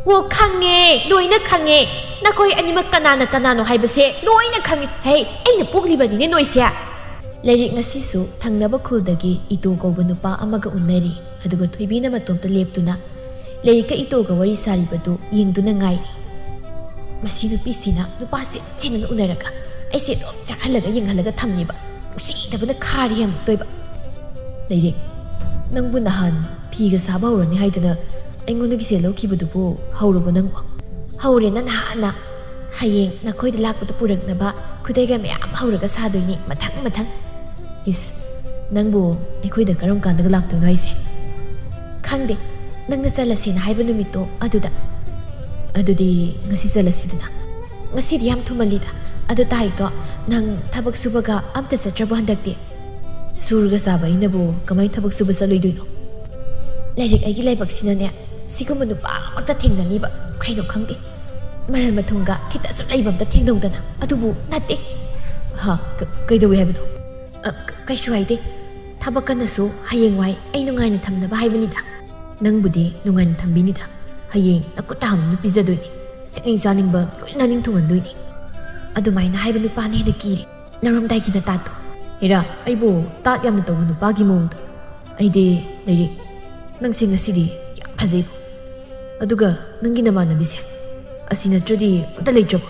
ꯑꯣ, ꯈꯪꯉꯦ, ꯂꯣꯏꯅ ꯈꯪꯉꯦ꯫ ꯅꯈꯣꯏ ꯑꯅꯤꯃꯛ ꯀꯅꯥꯅ ꯀꯅꯥꯅꯣ ꯍꯥꯏꯕꯁꯦ ꯂꯣꯏꯅ ꯈꯪꯉꯦ꯫ ꯍꯦ, ꯑꯩꯅ ꯄꯣꯛꯂꯤꯕꯅꯤꯅꯦ ꯅꯣꯏꯁꯦ꯫ ꯂꯩꯔꯤꯛ ꯉꯁꯤꯁꯨ ꯊꯪꯅꯕ ꯈꯨꯜꯗꯒꯤ ꯏꯇꯣ ꯀꯧꯕ ꯅꯨꯄꯥ ꯑꯃꯒ ꯎꯅꯔꯤ꯫ ꯑꯗꯨꯒ ꯊꯣꯏꯕꯤꯅ ꯃꯇꯣꯝꯇ ꯂꯦꯞꯇꯨꯅ ꯂꯩꯔꯤꯛꯀ ꯏꯇꯣꯒ ꯋꯥꯔꯤ ꯁꯥꯔꯤꯕꯗꯨ ꯌꯦꯡꯗꯨꯅ ꯉꯥꯏꯔꯤ꯫ ꯃꯁꯤ ꯅꯨꯄꯤꯁꯤꯅ ꯅꯨꯄꯥ ꯁꯦꯠ ꯁꯦꯠꯅꯒ ꯎꯅꯔꯒ ꯑꯩꯁꯦ ꯑꯗꯨꯝ ꯆꯥꯛꯍꯜꯂꯒ ꯌꯦꯡꯍꯜꯂꯒ ꯊꯝꯃꯤꯕ꯫ ꯅꯨꯡꯁꯤꯗꯕꯅ ꯈꯥꯔꯤ ꯑꯃꯨꯛꯇꯣꯏꯕ꯫ ꯂꯩꯔꯤꯛ, ꯅꯪꯕꯨ ꯅꯍꯥꯟ ꯐꯤꯒ ꯁꯥꯕ ꯍꯧꯔꯅꯤ ꯍꯥꯏꯗꯅ ꯑꯩꯉꯣꯟꯗꯒꯤ ꯁꯦꯜ ꯂꯧꯈꯤꯕꯗꯨꯕꯨ ꯍꯧꯔꯕꯣ ꯅꯪꯕꯣ? ꯍꯧꯔꯦꯅ ꯅꯍꯥꯟꯅ꯫ ꯍꯌꯦꯡ ꯅꯈꯣꯏꯗ ꯂꯥꯛꯄꯗ ꯄꯨꯔꯛꯅꯕ ꯈꯨꯗꯩꯒ ꯃꯌꯥꯝ ꯍꯧꯔꯒ ꯁꯥꯗꯣꯏꯅꯤ, ꯃꯊꯪ ꯃꯊꯪ꯫ ꯏꯁ, ꯅꯪꯕꯨ ꯑꯩꯈꯣꯏꯗ ꯀꯔꯝ ꯀꯥꯟꯗꯒ ꯂꯥꯛꯇꯣꯏꯅꯣ ꯍꯥꯏꯁꯦ? ꯈꯪꯗꯦ, ꯅꯪꯅ ꯆꯠꯂꯁꯦꯅ ꯍꯥꯏꯕ ꯅꯨꯃꯤꯠꯇꯣ ꯑꯗꯨꯗ꯫ ꯑꯗꯨꯗꯤ ꯉꯁꯤ ꯆꯠꯂꯁꯤꯗꯅ꯫ ꯉꯁꯤꯗꯤ ꯌꯥꯝ ꯊꯨꯃꯜꯂꯤꯗ, ꯑꯗꯨ ꯇꯥꯏꯗꯣ, ꯅꯪ ꯊꯕꯛ ꯁꯨꯕꯒ ꯑꯝꯇ ꯆꯠꯇ꯭ꯔꯕꯣ ꯍꯟꯗꯛꯇꯤ? ꯁꯨꯔꯒ ꯆꯥꯕ ꯑꯩꯅꯕꯨ ꯀꯃꯥꯏ ꯊꯕꯛ ꯁꯨꯕ ꯆꯠꯂꯣꯏꯗꯣꯏꯅꯣ? ꯂꯥꯏꯔꯤꯛ ꯑꯩꯒꯤ ꯂꯥꯏꯕꯛꯁꯤꯅꯅꯦ, ꯁꯤꯒꯨꯝꯕ ꯅꯨꯄꯥ ꯑꯃꯛꯇ ꯊꯦꯡꯅꯅꯤꯕ ꯀꯩꯅꯣ ꯈꯪꯗꯦ꯫ ꯃꯔꯜ ꯃꯊꯨꯝꯒ ꯈꯤꯇꯁꯨ ꯂꯩꯕ ꯑꯝꯇ ꯊꯦꯡꯅꯧꯗꯅ꯫ ꯑꯗꯨꯕꯨ ꯅꯠꯇꯦ꯫ ꯍꯥ, ꯀ-, ꯀꯩꯗꯧꯏ ꯍꯥꯏꯕꯅꯣ? ꯑ, ꯀ-, ꯀꯩꯁꯨ ꯍꯥꯏꯗꯦ꯫ ꯊꯕꯛ ꯀꯟꯅꯁꯨ, ꯍꯌꯦꯡꯋꯥꯏ ꯑꯩ ꯅꯨꯡꯉꯥꯏꯅ ꯊꯝꯅꯕ ꯍꯥꯏꯕꯅꯤꯗ꯫ ꯅꯪꯕꯨꯗꯤ ꯅꯨꯡꯉꯥꯏꯅ ꯊꯝꯕꯤꯅꯤꯗ꯫ ꯍꯌꯦꯡ ꯅꯈꯨꯠꯇ ꯍꯥꯎꯅ ꯄꯤꯖꯗꯣꯏꯅꯤ꯫ ꯆꯥꯅꯤꯡ ꯆꯥꯅꯤꯡꯕ ꯂꯣꯏꯅ ꯅꯤꯡꯊꯨꯡꯍꯟꯗꯣꯏꯅꯤ꯫ ꯑꯗꯨꯃꯥꯏꯅ ꯍꯥꯏꯕ ꯅꯨꯄꯥꯅ ꯍꯦꯟꯅ ꯀꯤꯔꯦ꯫ ꯅꯔꯣꯝꯗꯥꯏꯒꯤ ꯅꯇꯥꯠꯇꯣ꯫ ꯍꯦꯔꯥ, ꯑꯩꯕꯨ ꯇꯥꯠ ꯌꯥꯝꯅ ꯇꯧꯕ ꯅꯨꯄꯥꯒꯤ ꯃꯑꯣꯡꯗ꯫ ꯑꯩꯗꯤ ꯂꯩꯔꯤꯛ, ꯅꯪꯁꯦ ꯉꯁꯤꯗꯤ ꯌꯥꯝ ꯐꯖꯩꯕꯣ꯫ ꯑꯗꯨꯒ ꯅꯪꯒꯤ ꯅꯃꯥꯟꯅꯕꯤꯁꯦ, ꯑꯁꯤ ꯅꯠꯇ꯭ꯔꯗꯤ ꯑꯝꯇ ꯂꯩꯇ꯭ꯔꯕꯣ?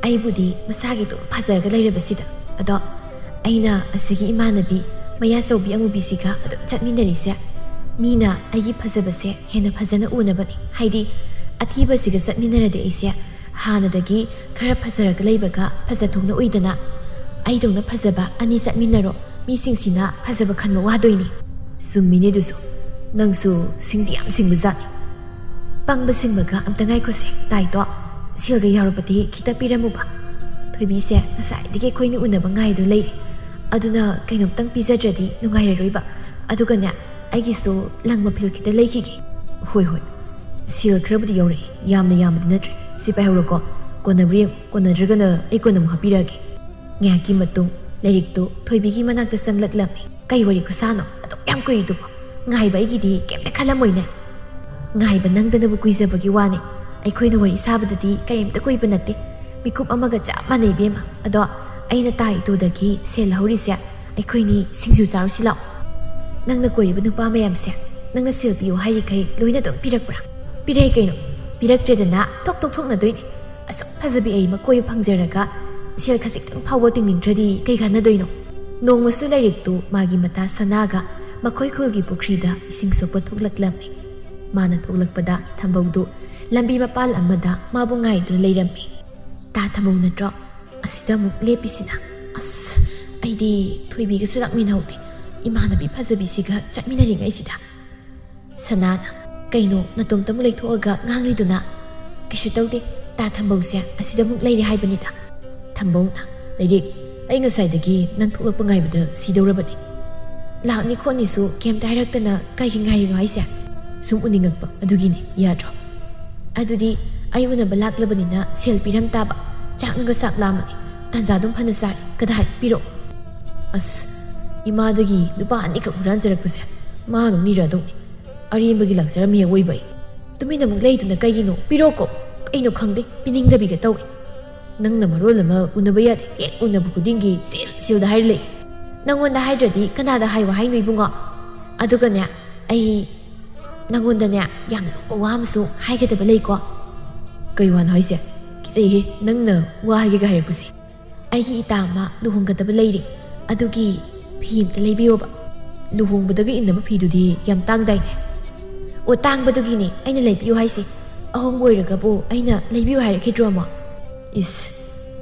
ꯑꯩꯕꯨꯗꯤ ꯃꯁꯥꯒꯤ ꯑꯗꯨꯝ ꯐꯖꯔꯒ ꯂꯩꯔꯕꯁꯤꯗ꯫ ꯑꯗꯣ ꯑꯩꯅ ꯑꯁꯤꯒꯤ ꯏꯃꯥꯟꯅꯕꯤ ꯃꯌꯥ ꯆꯧꯕꯤ ꯑꯃꯨꯕꯤꯁꯤꯒ ꯑꯗꯨꯝ ꯆꯠꯃꯤꯟꯅꯔꯤꯁꯦ, ꯃꯤꯅ ꯑꯩꯒꯤ ꯐꯖꯕꯁꯦ ꯍꯦꯟꯅ ꯐꯖꯅ ꯎꯅꯕꯅꯤ꯫ ꯍꯥꯏꯗꯤ, ꯑꯊꯤꯕꯁꯤꯒ ꯆꯠꯃꯤꯟꯅꯔꯗꯤ ꯑꯩꯁꯦ ꯍꯥꯟꯅꯗꯒꯤ ꯈꯔ ꯐꯖꯔꯒ ꯂꯩꯕꯒ ꯐꯖꯊꯣꯛꯅ ꯎꯏꯗꯅ꯫ ꯑꯩꯗꯧꯅ ꯐꯖꯕ ꯑꯅꯤ ꯆꯠꯃꯤꯟꯅꯔꯣ, ꯃꯤꯁꯤꯡꯁꯤꯅ ꯐꯖꯕ ꯈꯟꯕ ꯋꯥꯗꯣꯏꯅꯤ꯫ ꯆꯨꯝꯃꯤꯅꯦ ꯑꯗꯨꯁꯨ, ꯅꯪꯁꯨ ꯁꯤꯡꯗꯤ ꯌꯥꯝ ꯁꯤꯡꯕꯖꯥꯠꯅꯤ꯫ ꯄꯪꯕ ꯁꯤꯡꯕꯒ ꯑꯝꯇ ꯉꯥꯏꯈꯣꯁꯦ, ꯇꯥꯏꯗꯣ꯫ ꯁꯦꯜꯒ ꯌꯥꯎꯔꯕꯗꯤ ꯈꯤꯇ ꯄꯤꯔꯝꯃꯨꯕ꯫ ꯊꯣꯏꯕꯤꯁꯦ ꯉꯁꯥꯏꯗꯒꯤ ꯑꯩꯈꯣꯏꯅꯤ ꯎꯅꯕ ꯉꯥꯏꯗꯨꯅ ꯂꯩꯔꯦ꯫ ꯑꯗꯨꯅ ꯀꯩꯅꯣꯝꯇꯪ ꯄꯤꯖꯗ꯭ꯔꯗꯤ ꯅꯨꯡꯉꯥꯏꯔꯔꯣꯏꯕ꯫ ꯑꯗꯨꯒꯅꯦ, ꯑꯩꯒꯤꯁꯨ ꯂꯪ ꯃꯐꯤꯜ ꯈꯤꯇ ꯂꯩꯈꯤꯒꯦ꯫ ꯍꯣꯏ, ꯍꯣꯏ꯫ ꯁꯦꯜ ꯈꯔꯕꯨꯗꯤ ꯌꯥꯎꯔꯛꯑꯦ, ꯌꯥꯝꯅ ꯌꯥꯝꯕꯗꯤ ꯅꯠꯇ꯭ꯔꯦ꯫ ꯁꯤ ꯄꯥꯏꯍꯧꯔꯣꯀꯣ꯫ ꯀꯣꯟꯅꯕ꯭ꯔꯥ ꯌꯦꯡꯉꯨ, ꯀꯣꯟꯅꯗ꯭ꯔꯒꯅ ꯑꯩ ꯀꯣꯟꯅ ꯑꯃꯨꯛ ꯍꯥꯞꯄꯤꯔꯛꯑꯒꯦ꯫ ꯉꯥꯏꯍꯥꯛꯀꯤ ꯃꯇꯨꯡ ꯂꯥꯏꯔꯤꯛꯇꯨ ꯊꯣꯏꯕꯤꯒꯤ ꯃꯅꯥꯛꯇ ꯆꯪꯂꯛꯂꯝꯃꯤ꯫ ꯀꯩ ꯋꯥꯔꯤ ꯈꯨꯁꯥꯅꯣ ꯑꯗꯨꯛ ꯌꯥꯝ ꯀꯨꯏꯔꯤꯗꯨꯕꯣ? ꯉꯥꯏꯕ ꯑꯩꯒꯤꯗꯤ ꯀꯩꯝꯇ ꯈꯜꯂꯝꯃꯣꯏꯅꯦ꯫ ꯉꯥꯏꯕ ꯅꯪꯗꯅꯕꯨ ꯀꯨꯏꯖꯕꯒꯤ ꯋꯥꯅꯤ꯫ ꯑꯩꯈꯣꯏꯅ ꯋꯥꯔꯤ ꯁꯥꯕꯗꯗꯤ ꯀꯔꯤꯝꯇ ꯀꯨꯏꯕ ꯅꯠꯇꯦ꯫ ꯃꯤꯀꯨꯞ ꯑꯃꯒ ꯆꯞ ꯃꯥꯟꯅꯩ, ꯏꯕꯦꯝꯃ꯫ ꯑꯗꯣ ꯑꯩꯅ ꯇꯥ ꯏꯇꯨꯗꯒꯤ ꯁꯦꯜ ꯂꯧꯍꯧꯔꯤꯁꯦ, ꯑꯩꯈꯣꯏꯅꯤ ꯁꯤꯡꯖꯨ ꯆꯥꯔꯨꯁꯤ ꯂꯥꯛꯑꯣ꯫ ꯅꯪꯅ ꯀꯣꯏꯔꯤꯕ ꯅꯨꯄꯥ ꯃꯌꯥꯝꯁꯦ ꯅꯪꯅ ꯁꯦꯜ ꯄꯤꯌꯨ ꯍꯥꯏꯔꯤꯈꯩ ꯂꯣꯏꯅ ꯑꯗꯨꯝ ꯄꯤꯔꯛꯄ꯭ꯔꯥ? ꯄꯤꯔꯛꯏ ꯀꯩꯅꯣ꯫ ꯄꯤꯔꯛꯇ꯭ꯔꯦꯗꯅ ꯊꯣꯛ ꯇꯣꯛꯊꯣꯛꯅꯗꯣꯏꯅꯦ꯫ ꯑꯁꯨꯛ ꯐꯖꯕꯤ ꯑꯩ ꯃꯀꯣꯏꯕ ꯐꯪꯖꯔꯒ ꯁꯦꯜ ꯈꯖꯤꯛꯇꯪ ꯐꯥꯎꯕ ꯇꯤꯡꯅꯤꯡꯗ꯭ꯔꯗꯤ ꯀꯩ ꯀꯥꯟꯅꯗꯣꯏꯅꯣ? ꯅꯣꯡꯃꯁꯨ ꯂꯥꯏꯔꯤꯛꯇꯨ ꯃꯥꯒꯤ ꯃꯇꯥ ꯁꯅꯥꯒ ꯃꯈꯣꯏ ꯈꯨꯜꯒꯤ ꯄꯨꯈ꯭ꯔꯤꯗ ꯏꯁꯤꯡ ꯁꯣꯛꯄ ꯊꯣꯛꯂꯛꯂꯝꯃꯤ꯫ ꯃꯥꯅ ꯊꯣꯛꯂꯛꯄꯗ ꯊꯝꯕꯧꯗꯨ ꯂꯝꯕꯤ ꯃꯄꯥꯜ ꯑꯃꯗ ꯃꯥꯕꯨ ꯉꯥꯏꯗꯨꯅ ꯂꯩꯔꯝꯃꯤ꯫ "ꯇꯥ ꯊꯝꯕꯧ ꯅꯠꯇ꯭ꯔꯣ? ꯑꯁꯤꯗ ꯑꯃꯨꯛ ꯂꯦꯞꯄꯤꯁꯤꯅ꯫ ꯑꯁ, ꯑꯩꯗꯤ ꯊꯣꯏꯕꯤꯒꯁꯨ ꯂꯥꯛꯃꯤꯟꯅꯍꯧꯗꯦ꯫ ꯏꯃꯥꯟꯅꯕꯤ ꯐꯖꯕꯤꯁꯤꯒ ꯆꯠꯃꯤꯟꯅꯔꯤꯉꯩꯁꯤꯗ꯫" ꯁꯅꯥꯅ, "ꯀꯩꯅꯣ, ꯅꯇꯣꯝꯇ ꯑꯃꯨꯛ ꯂꯩꯊꯣꯛꯑꯒ ꯉꯥꯡꯂꯤꯗꯨꯅ?" "ꯀꯩꯁꯨ ꯇꯧꯗꯦ, ꯇꯥ ꯊꯝꯕꯧꯁꯦ ꯑꯁꯤꯗ ꯑꯃꯨꯛ ꯂꯩꯔꯦ ꯍꯥꯏꯕꯅꯤꯗ꯫" ꯊꯝꯕꯧꯅ, "ꯂꯩꯔꯤꯛ, ꯑꯩ ꯉꯁꯥꯏꯗꯒꯤ ꯅꯪ ꯊꯣꯛꯂꯛꯄ ꯉꯥꯏꯕꯗ ꯁꯤꯗꯧꯔꯕꯅꯤ꯫ ꯂꯥꯛꯅꯤ ꯈꯣꯠꯅꯤꯁꯨ ꯀꯩꯝꯇ ꯍꯥꯏꯔꯛꯇꯅ ꯀꯩꯒꯤ ꯉꯥꯏꯔꯤꯅꯣ ꯍꯥꯏꯁꯦ? ꯁꯨꯝ ꯎꯅꯤꯡꯉꯛꯄ ꯑꯗꯨꯒꯤꯅꯤ, ꯌꯥꯗ꯭ꯔꯣ? ꯑꯗꯨꯗꯤ ꯑꯩ ꯎꯅꯕ ꯂꯥꯛꯂꯕꯅꯤꯅ ꯁꯦꯜ ꯄꯤꯔꯝ ꯇꯥꯕ꯫ ꯆꯥꯛꯅꯒ ꯆꯥꯛ ꯂꯥꯝꯃꯅꯤ꯫ ꯇꯥꯟꯖꯥ ꯑꯗꯨꯝ ꯐꯅ ꯆꯥꯔꯦ꯫ ꯀꯗꯥꯏ ꯄꯤꯔꯛꯑꯣ?" ꯑꯁ, ꯏꯃꯥꯗꯒꯤ ꯂꯨꯄꯥ ꯑꯅꯤꯈꯛ ꯍꯨꯔꯥꯟꯖꯔꯛꯄꯁꯦ ꯃꯥ ꯑꯗꯨꯝ ꯅꯤꯔꯛꯑꯗꯧꯅꯤ꯫ ꯑꯔꯦꯝꯕꯒꯤ ꯂꯥꯛꯆꯔꯝꯃꯤ ꯍꯦꯛ ꯑꯣꯏꯕ ꯑꯩ꯫ ꯇꯨꯃꯤꯟꯅ ꯑꯃꯨꯛ ꯂꯩꯗꯨꯅ ꯀꯩꯒꯤꯅꯣ? ꯄꯤꯔꯣꯀꯣ꯫ ꯀꯩꯅꯣ ꯈꯪꯗꯦ, ꯄꯤꯅꯤꯡꯗꯕꯤꯒ ꯇꯧꯏ꯫ ꯅꯪꯅ ꯃꯔꯣꯜ ꯑꯃ ꯎꯅꯕ ꯌꯥꯗꯦ, ꯍꯦꯛ ꯎꯅꯕ ꯈꯨꯗꯤꯡꯒꯤ ꯁꯤꯜ ꯁꯤꯜꯗ ꯍꯥꯏꯔ ꯂꯩ꯫ ꯅꯪꯉꯣꯟꯗ ꯍꯥꯏꯗ꯭ꯔꯗꯤ ꯀꯅꯥꯗ ꯍꯥꯏꯌꯣ ꯍꯥꯏꯅꯣ ꯏꯕꯨꯡꯉꯣ? ꯑꯗꯨꯒꯅꯦ, ꯑꯩ ꯅꯪꯉꯣꯟꯗꯅꯦ ꯌꯥꯝ ꯂꯨꯕ ꯋꯥ ꯑꯃꯁꯨ ꯍꯥꯏꯒꯗꯕ ꯂꯩꯀꯣ꯫ ꯀꯩ ꯋꯥꯅꯣ ꯍꯥꯏꯁꯦ? ꯀꯤꯖꯩꯍꯦ, ꯅꯪꯅ ꯋꯥ ꯍꯥꯏꯒꯦꯒ ꯍꯥꯏꯔꯛꯄꯁꯦ꯫ ꯑꯩꯒꯤ ꯏꯇꯥ ꯑꯃ ꯂꯨꯍꯣꯡꯒꯗꯕ ꯂꯩꯔꯦ, ꯑꯗꯨꯒꯤ ꯐꯤ ꯑꯝꯇ ꯂꯩꯕꯤꯌꯣꯕ꯫ ꯂꯨꯍꯣꯡꯕꯗꯒ ꯏꯟꯅꯕ ꯐꯤꯗꯨꯗꯤ ꯌꯥꯝ ꯇꯥꯡꯗꯥꯏꯅꯦ? ꯑꯣ, ꯇꯥꯡꯕꯗꯨꯒꯤꯅꯦ ꯑꯩꯅ ꯂꯩꯕꯤꯌꯨ ꯍꯥꯏꯁꯦ꯫ ꯑꯍꯣꯡꯕ ꯑꯣꯏꯔꯒꯕꯨ ꯑꯩꯅ ꯂꯩꯕꯤꯌꯨ ꯍꯥꯏꯔꯛꯈꯤꯗ꯭ꯔꯣ ꯑꯃꯨꯛ? ꯏꯁ,